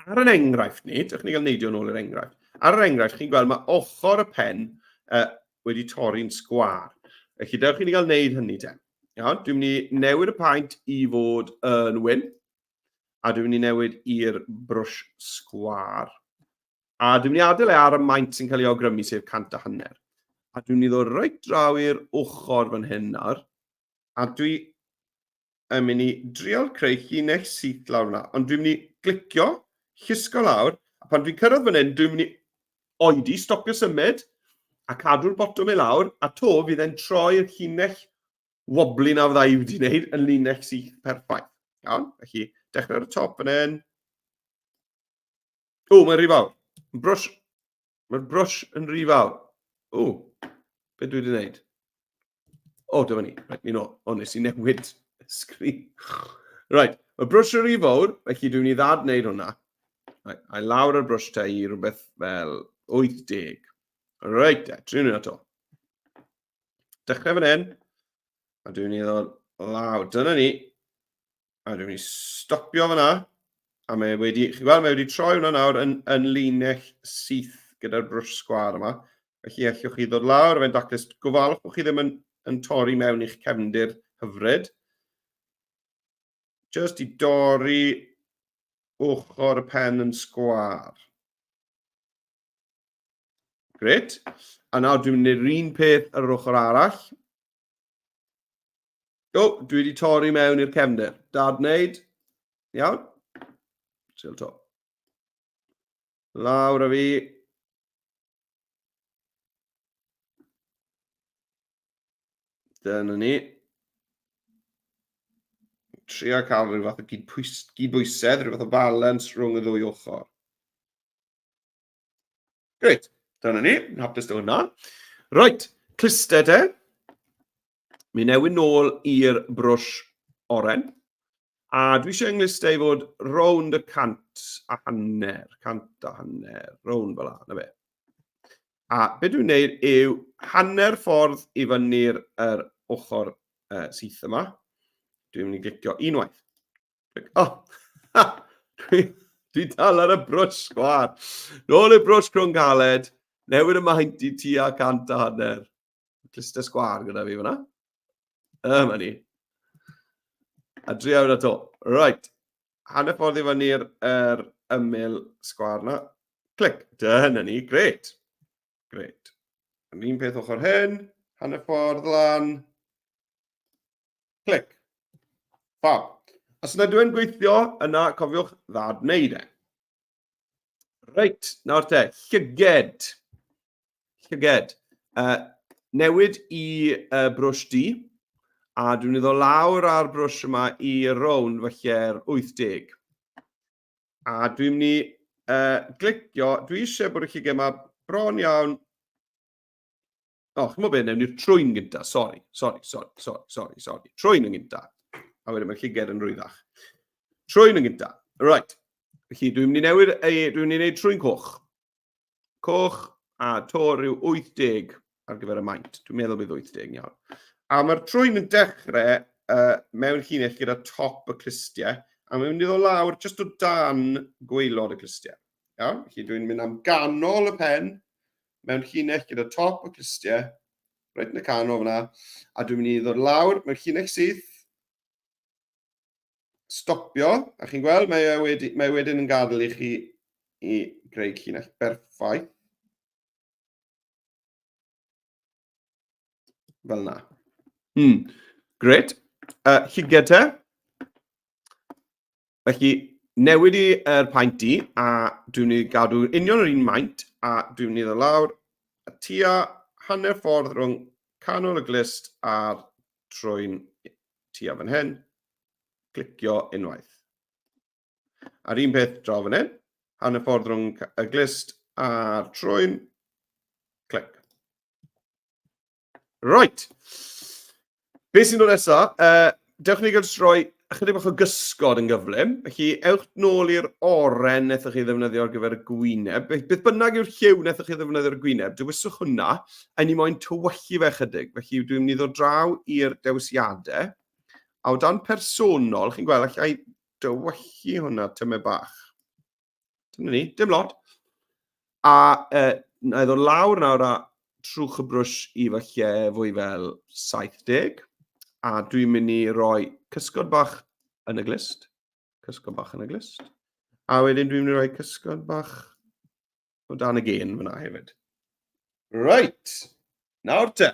ar yn enghraifft ni, dewch ni gael neidio nôl i'r enghraifft. Ar yr enghraifft, chi'n gweld mae ochr y pen wedi torri'n sgwâr. Felly, dewch i ni gael wneud hynny te. Iawn, dwi'n mynd i newid y paent i fod yn wyn, a dwi'n mynd i newid i'r brwsh sgwâr. A dwi'n mynd i adael e ar y maint sy'n cael ei awgrymu, sef 150. A dwi'n mynd i ddod reit draw i'r ochr fan hyn nawr. A dwi yn mynd i drial creu llinell syth lawr yna. Ond dwi'n mynd i glicio, llusgo lawr, a pan dwi'n cyrraedd fan hyn, dwi'n mynd i oedi, stopio symud, a cadw'r botwm i lawr, a to fydd e'n troi'r llinell wobbly na fydda i wedi wneud yn linell syth perffaith. Iawn, felly dechrau ar y top fan hyn. O, mae'n rhy fawr. Brwsh, mae'r brwsh yn rhy fawr. O, be dwi wedi wneud? O, dyma ni. Right, ni'n ôl. O, nes i newid y sgrin. Right, mae brwsh yn rhy fawr, felly dwi'n mynd i ddad wneud hwnna. Right, a lawr ar brwsh te i rhywbeth fel 80. Reit, te, triwn ni to. Dechrau fan hyn, a dwi'n mynd i ddod lawr. Dyna ni. A dwi'n mynd i stopio fyna. A mae wedi, chi'n gweld, mae wedi troi hwnna nawr yn, yn linell syth gyda'r brwsh sgwâr yma. Felly allwch chi ddod lawr fe'n daclus. Gofalwch bod chi ddim yn, yn torri mewn i'ch cefndir hyfryd. Just i dorri ochr y pen yn sgwâr. Gret. A nawr dwi'n mynd i'r un peth ar yr ochr arall. O, dwi wedi torri mewn i'r cefndir. Dad wneud. Iawn. Trial to. Lawr a fi. Dyna ni. Trio cael rhyw fath o gydbwysedd, rhyw fath o balance rhwng y ddwy ochr. Grêt, dyna ni, yn hapus dy hwnna. Reit, cluster te. Mi newid nôl i'r brwsh oren. A dwi eisiau yng i fod rownd y 150, 150, rownd fel na fe. A be dwi'n gwneud yw hanner ffordd i fyny'r er ochr syth yma. Dwi'n mynd i glicio unwaith. O! Oh, dwi, dwi dal ar y brwsh sgwâr. Nôl i'r brwsh crwn galed. Newid y maint i tua 150. Cluster sgwâr gyda fi fyna. Yma ni. A drio hwnna to. Right. Hanner ffordd i fyny'r er ymyl sgwâr na. Clic. Dyna ni. Gret. Gret. Yr un peth ochr hyn. Hanner ffordd lan. Clic. Fab. Os nad yw'n gweithio, yna cofiwch ddad wneud e. Reit, nawr te, llyged. Llyged. Newid i brwsh du, a dwi'n mynd i ddod lawr ar brwsh yma i rownd falle'r 80. A dwi'n mynd i glicio, dwi eisiau bod y llyged yma bron iawn. O, oh, chymod beth, newn ni'r trwyn gynta, sori, sori, sori, sori, sori, sori. Trwyn yn gynta. A wedyn mae'r llyged yn rwyddach. Trwyn yn gynta. Right. Felly, dwi'n mynd i newid, ei, dwi'n mynd i wneud trwyn coch. Coch a to rhyw 80 ar gyfer y maint. Dwi'n meddwl bydd 80 yn iawn. A mae'r trwyn yn dechrau mewn llinell gyda top y clustiau, a mae'n mynd i ddod lawr jyst o dan gwaelod y clustiau. Iawn? Felly dwi'n mynd am ganol y pen, mewn llinell gyda top y clustiau, reit yn y canol fyna, a dwi'n mynd i ddod lawr mewn llinell syth, stopio, a chi'n gweld, mae, e wedi, mae e wedyn yn gadael i chi i greu llinell berffaith. Fel yna. Gret. Llyged te. Felly, newid i yr paent du, a dwi'n mynd i gadw union yr un maint, a dwi'n mynd i ddod lawr a tua hanner ffordd rhwng canol y glust a'r trwyn tua fan hyn. Clicio unwaith. A'r un peth draw fan hyn, hanner ffordd rhwng y glust a'r trwyn, clic. Right. Be sy'n dod nesaf? Dewch ni gael jyst rhoi ychydig bach o gysgod yn gyflym. Felly, ewch nôl i'r oren wnaethoch chi ddefnyddio ar gyfer y gwyneb. Beth bynnag yw'r lliw wnaethoch chi ddefnyddio ar y gwyneb, dewiswch hwnna, a ni moyn tywyllu fe chydig. Felly, dwi'n mynd i ddod draw i'r dewisiadau. A o dan personol, chi'n gweld, allai dywyllu hwnna tymed bach. Dyna ni, dim lot. A na i ddod lawr nawr a trwch y brwsh i falle fwy fel 70. A dwi'n mynd i roi cysgod bach yn y glist. Cysgod bach yn y glist. A wedyn dwi'n mynd i roi cysgod bach o dan y gen fyna hefyd. Right. Nawr te.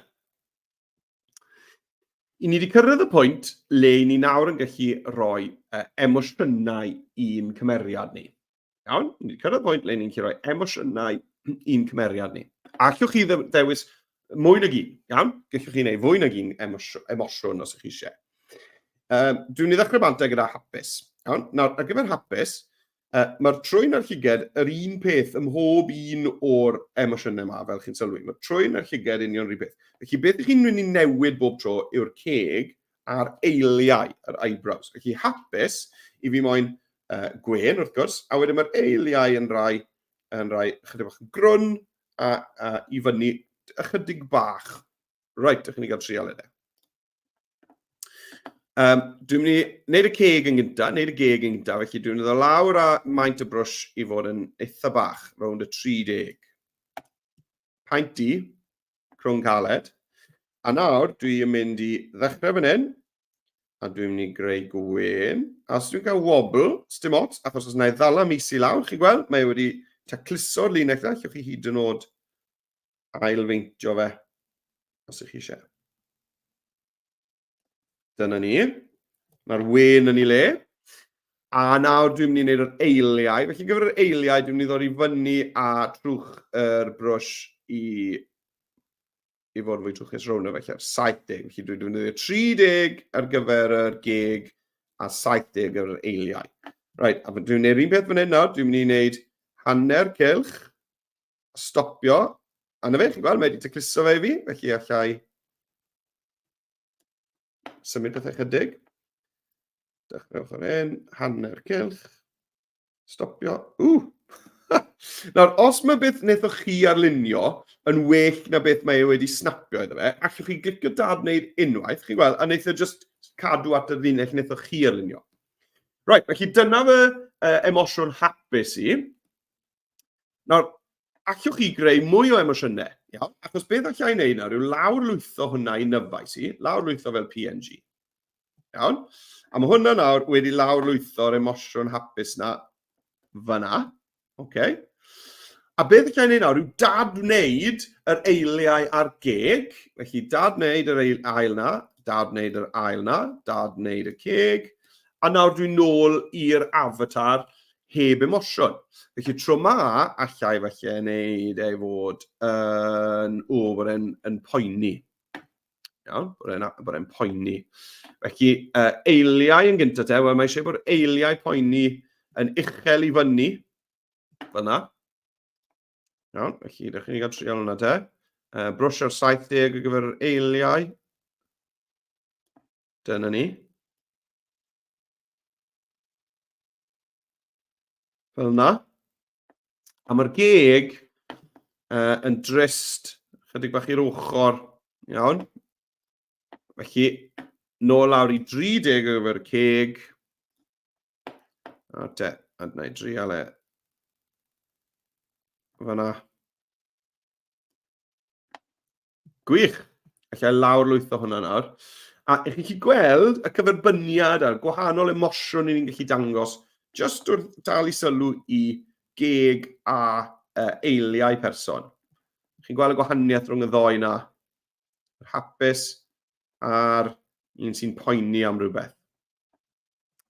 I ni wedi cyrraedd y pwynt le i ni nawr yn gallu rhoi uh, emosiynau i'n cymeriad ni. Iawn? Ni wedi cyrraedd y pwynt le ni'n gallu rhoi emosiynau i'n cymeriad ni. A allwch chi ddewis mwy nag un, iawn? Gallwch chi wneud fwy nag un emosiwn os ydych chi eisiau. Um, dwi'n mynd i ddechrau bantau gyda hapus. Iawn? Nawr, ar gyfer hapus, Uh, Mae'r trwyn a'r llyged yr un peth ym mhob un o'r emosiynau yma, fel chi'n sylwi. Mae'r trwyn a'r llyged union yr un peth. Felly beth ych chi'n mynd i newid bob tro yw'r ceg a'r eiliau, yr eyebrows. Felly hapus i fi moyn gwên, wrth gwrs, a wedyn mae'r eiliau yn rhai, yn rhai chydig bach yn grwn a, a i fyny ychydig bach. Reit, ydych chi'n gael trial edrych. Um, dwi'n mynd i wneud y ceg yn gyntaf, wneud y geg yn gyntaf, felly dwi'n mynd i ddod lawr a maint y brwsh i fod yn eitha bach, rownd y 30. Paent di, crwn caled. A nawr dwi'n mynd i ddechrau fan hyn, a dwi'n mynd i greu gwên. A os dwi'n cael wobl, dim ots, achos os wna i ddala mis i lawr, chi'n gweld, mae wedi tacluso'r linell yna, allwch chi hyd yn oed ailfeintio fe, os ych chi eisiau. Dyna ni. Mae'r wen yn ei le. A nawr dwi'n mynd i wneud yr eiliau. Felly gyfer yr eiliau, dwi'n mynd i ddod i fyny a trwch yr brwsh i, i fod yn fwy trwchus rownd o felly ar 70. Felly dwi'n defnyddio 30 ar gyfer yr geg a 70 ar gyfer yr eiliau. Right, a dwi'n gwneud yr un peth fan hyn nawr. Dwi'n mynd i wneud hanner cylch stopio. A na fe, chi'n gweld, mae wedi tacluso fe i fi, felly allai symud pethau chydig. Dechreuwch ar hyn, hanner cylch, stopio. Ww! Nawr, os mae beth wnaethoch chi arlunio yn well na beth mae e wedi snapio iddo fe, allwch chi glicio dad wneud unwaith, chi'n gweld, a wnaeth e just cadw at y linell wnaethoch chi arlunio. Right, felly dyna fy uh, emosiwn hapus i. Nawr, allwch chi greu mwy o emosiynau, iawn? Achos beth allai wneud nawr yw lawrlwytho hwnna i nyfais i, lawrlwytho fel PNG. Iawn? A mae hwnna nawr wedi lawrlwytho'r emosiwn hapus na fyna. Okay. A beth allai wneud nawr yw dadwneud yr eiliau a'r geg. Felly dadwneud yr ail na, dadwneud yr ail na, dadwneud y ceg. A nawr dwi'n nôl i'r avatar heb emosiwn. Felly tro ma, allai falle wneud ei fod yn, o, bod e'n yn poeni. Iawn, bod e'n bod e'n poeni. Felly, uh, eiliau yn gyntaf te, wel mae eisiau bod eiliau poeni yn uchel i fyny, fyna. Iawn, felly, ydych chi'n cael trial hwnna te. Uh, brwsh ar 70 ar gyfer yr eiliau. Dyna ni. Fel yna. A mae'r geg uh, yn drist, chydig bach i'r ochr. Iawn. Felly, nôl lawr i 30 ar gyfer y ceg. A te, a dyna i drial e. Fyna. Gwych! Alla i lawrlwytho hwnna nawr. A ych chi'n gallu gweld y cyferbyniad a'r gwahanol emosiwn ni'n gallu dangos jyst wrth dal i sylw i geg a uh, eiliau person. Chi'n gweld y gwahaniaeth rhwng y ddoi na? Yr hapus a'r un sy'n poeni am rhywbeth.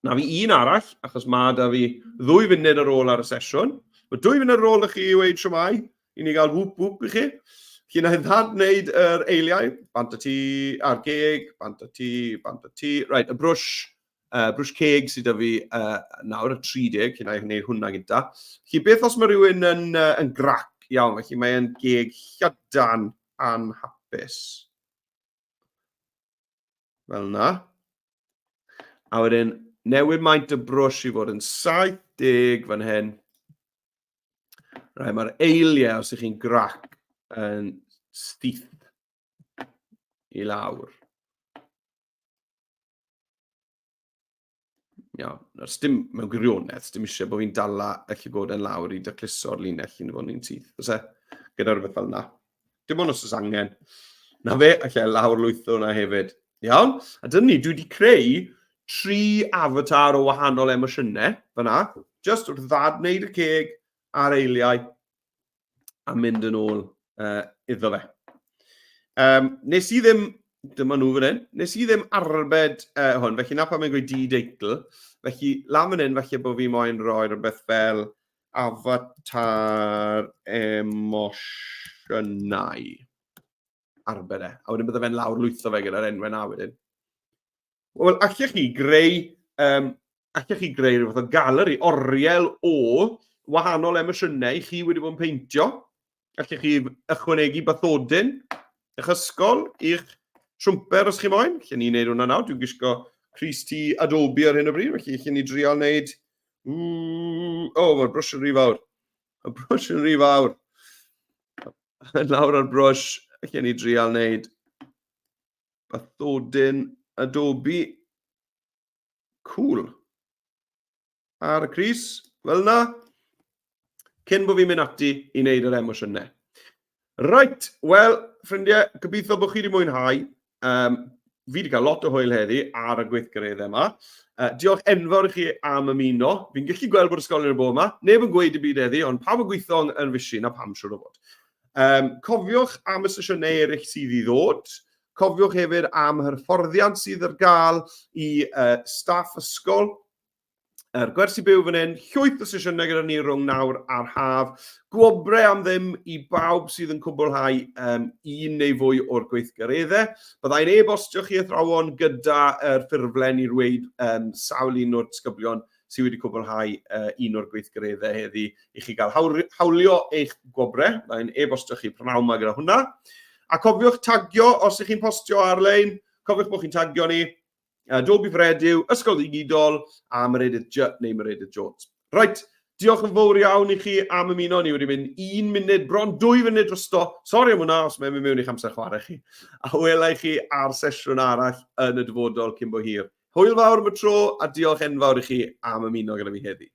Na fi un arall, achos mae da fi ddwy funud ar ôl ar y sesiwn. Mae dwy funud ar ôl i chi i weid siwmai, i ni gael whoop whoop i chi. Felly na i ddad wneud yr eiliau, bant a ti a'r geg, bant a ti, bant a ti. Right, y brwsh, uh, brwsh ceg sydd da fi uh, nawr, y 30, felly na i wneud hwnna gyda. Felly beth os mae rhywun yn, uh, yn grac iawn, felly mae'n geg llydan anhapus. Fel yna. A wedyn newid maint y brwsh i fod yn 70 fan hyn. Rai, mae'r eiliau, os ydych chi'n grac, yn syth i lawr. Iawn, nawr, dim mewn gwirionedd, dim eisiau bod fi'n dala y llygoden lawr i dacluso'r linell i fod ni'n syth. Oes e? Gyda rhywbeth fel yna. Dim ond os oes angen. Na fe, allai lawr lwytho hwnna hefyd. Iawn? A dyna ni, dwi wedi creu tri avatar o wahanol emosiynau fyna, just wrth ddadwneud y ceg a'r eiliau a mynd yn ôl iddo fe. Nes i ddim, dyma nhw fan hyn, nes i ddim arbed hwn, felly na pam mae'n gweud di-deitl, felly lan fan hyn falle bod fi moyn rhoi rhywbeth fel Avatar emosiynau. Arbed e. A wedyn bydde fe'n lawr lwytho fe gyda'r enwau na wedyn. Wel, allech chi greu, allech chi greu rhywbeth o galeri, oriel o wahanol emosiynau chi wedi bod yn peintio. Allech chi ychwanegu bathodyn eich ysgol i'ch siwmper os chi moyn. Lle ni'n neud hwnna nawr. Dwi'n gwisgo crys T Adobe ar hyn o bryd, felly lle ni drial wneud... O, oh, mae'r brwsh yn rhy fawr. Mae'r brwsh yn rhy fawr. Lawr ar brwsh, lle ni drial wneud bathodyn Adobe. Cool. Ar y crys, fel yna, cyn bod fi'n mynd ati i wneud yr emosiynau. Right, wel, ffrindiau, gobeithio bod chi wedi mwynhau. Fi wedi cael lot o hwyl heddi ar y gweithgareddau yma. Diolch enfawr i chi am ymuno. Fi'n gallu gweld bod ysgolion yn bod yma. Neb yn gweud y byd heddi, ond pawb yn gweithio yn fysi, na pam siwr o fod. Cofiwch am y sesiynau eraill sydd i ddod. Cofiwch hefyd am hyfforddiant sydd ar gael i staff ysgol. Yr gwersi byw fan hyn, llwyth o sesiynau gyda ni rhwng nawr a'r haf. Gwobrau am ddim i bawb sydd yn cwblhau un neu fwy o'r gweithgareddau. Byddai'n e-bostio chi athrawon gyda'r ffurflen i rweud sawl un o'r disgyblion sydd wedi cwblhau un o'r gweithgareddau heddi i chi gael hawlio eich gwobrau. Byddai'n e-bostio chi prynhawn yma gyda hwnna. A cofiwch tagio os ych chi'n postio ar-lein. Cofiwch bod chi'n tagio ni. Adobe for Edu, Ysgol Ddigidol a Meredydd J neu Meredydd Jones. Reit, diolch yn fawr iawn i chi am ymuno. Ni wedi mynd un munud, bron dwy funud drosto. Sori am hwnna os mae'n mynd mewn i'ch amser chwarae chi. A wela i chi ar sesiwn arall yn y dyfodol cyn bo hir. Hwyl fawr am y tro a diolch enfawr i chi am ymuno gyda fi heddi.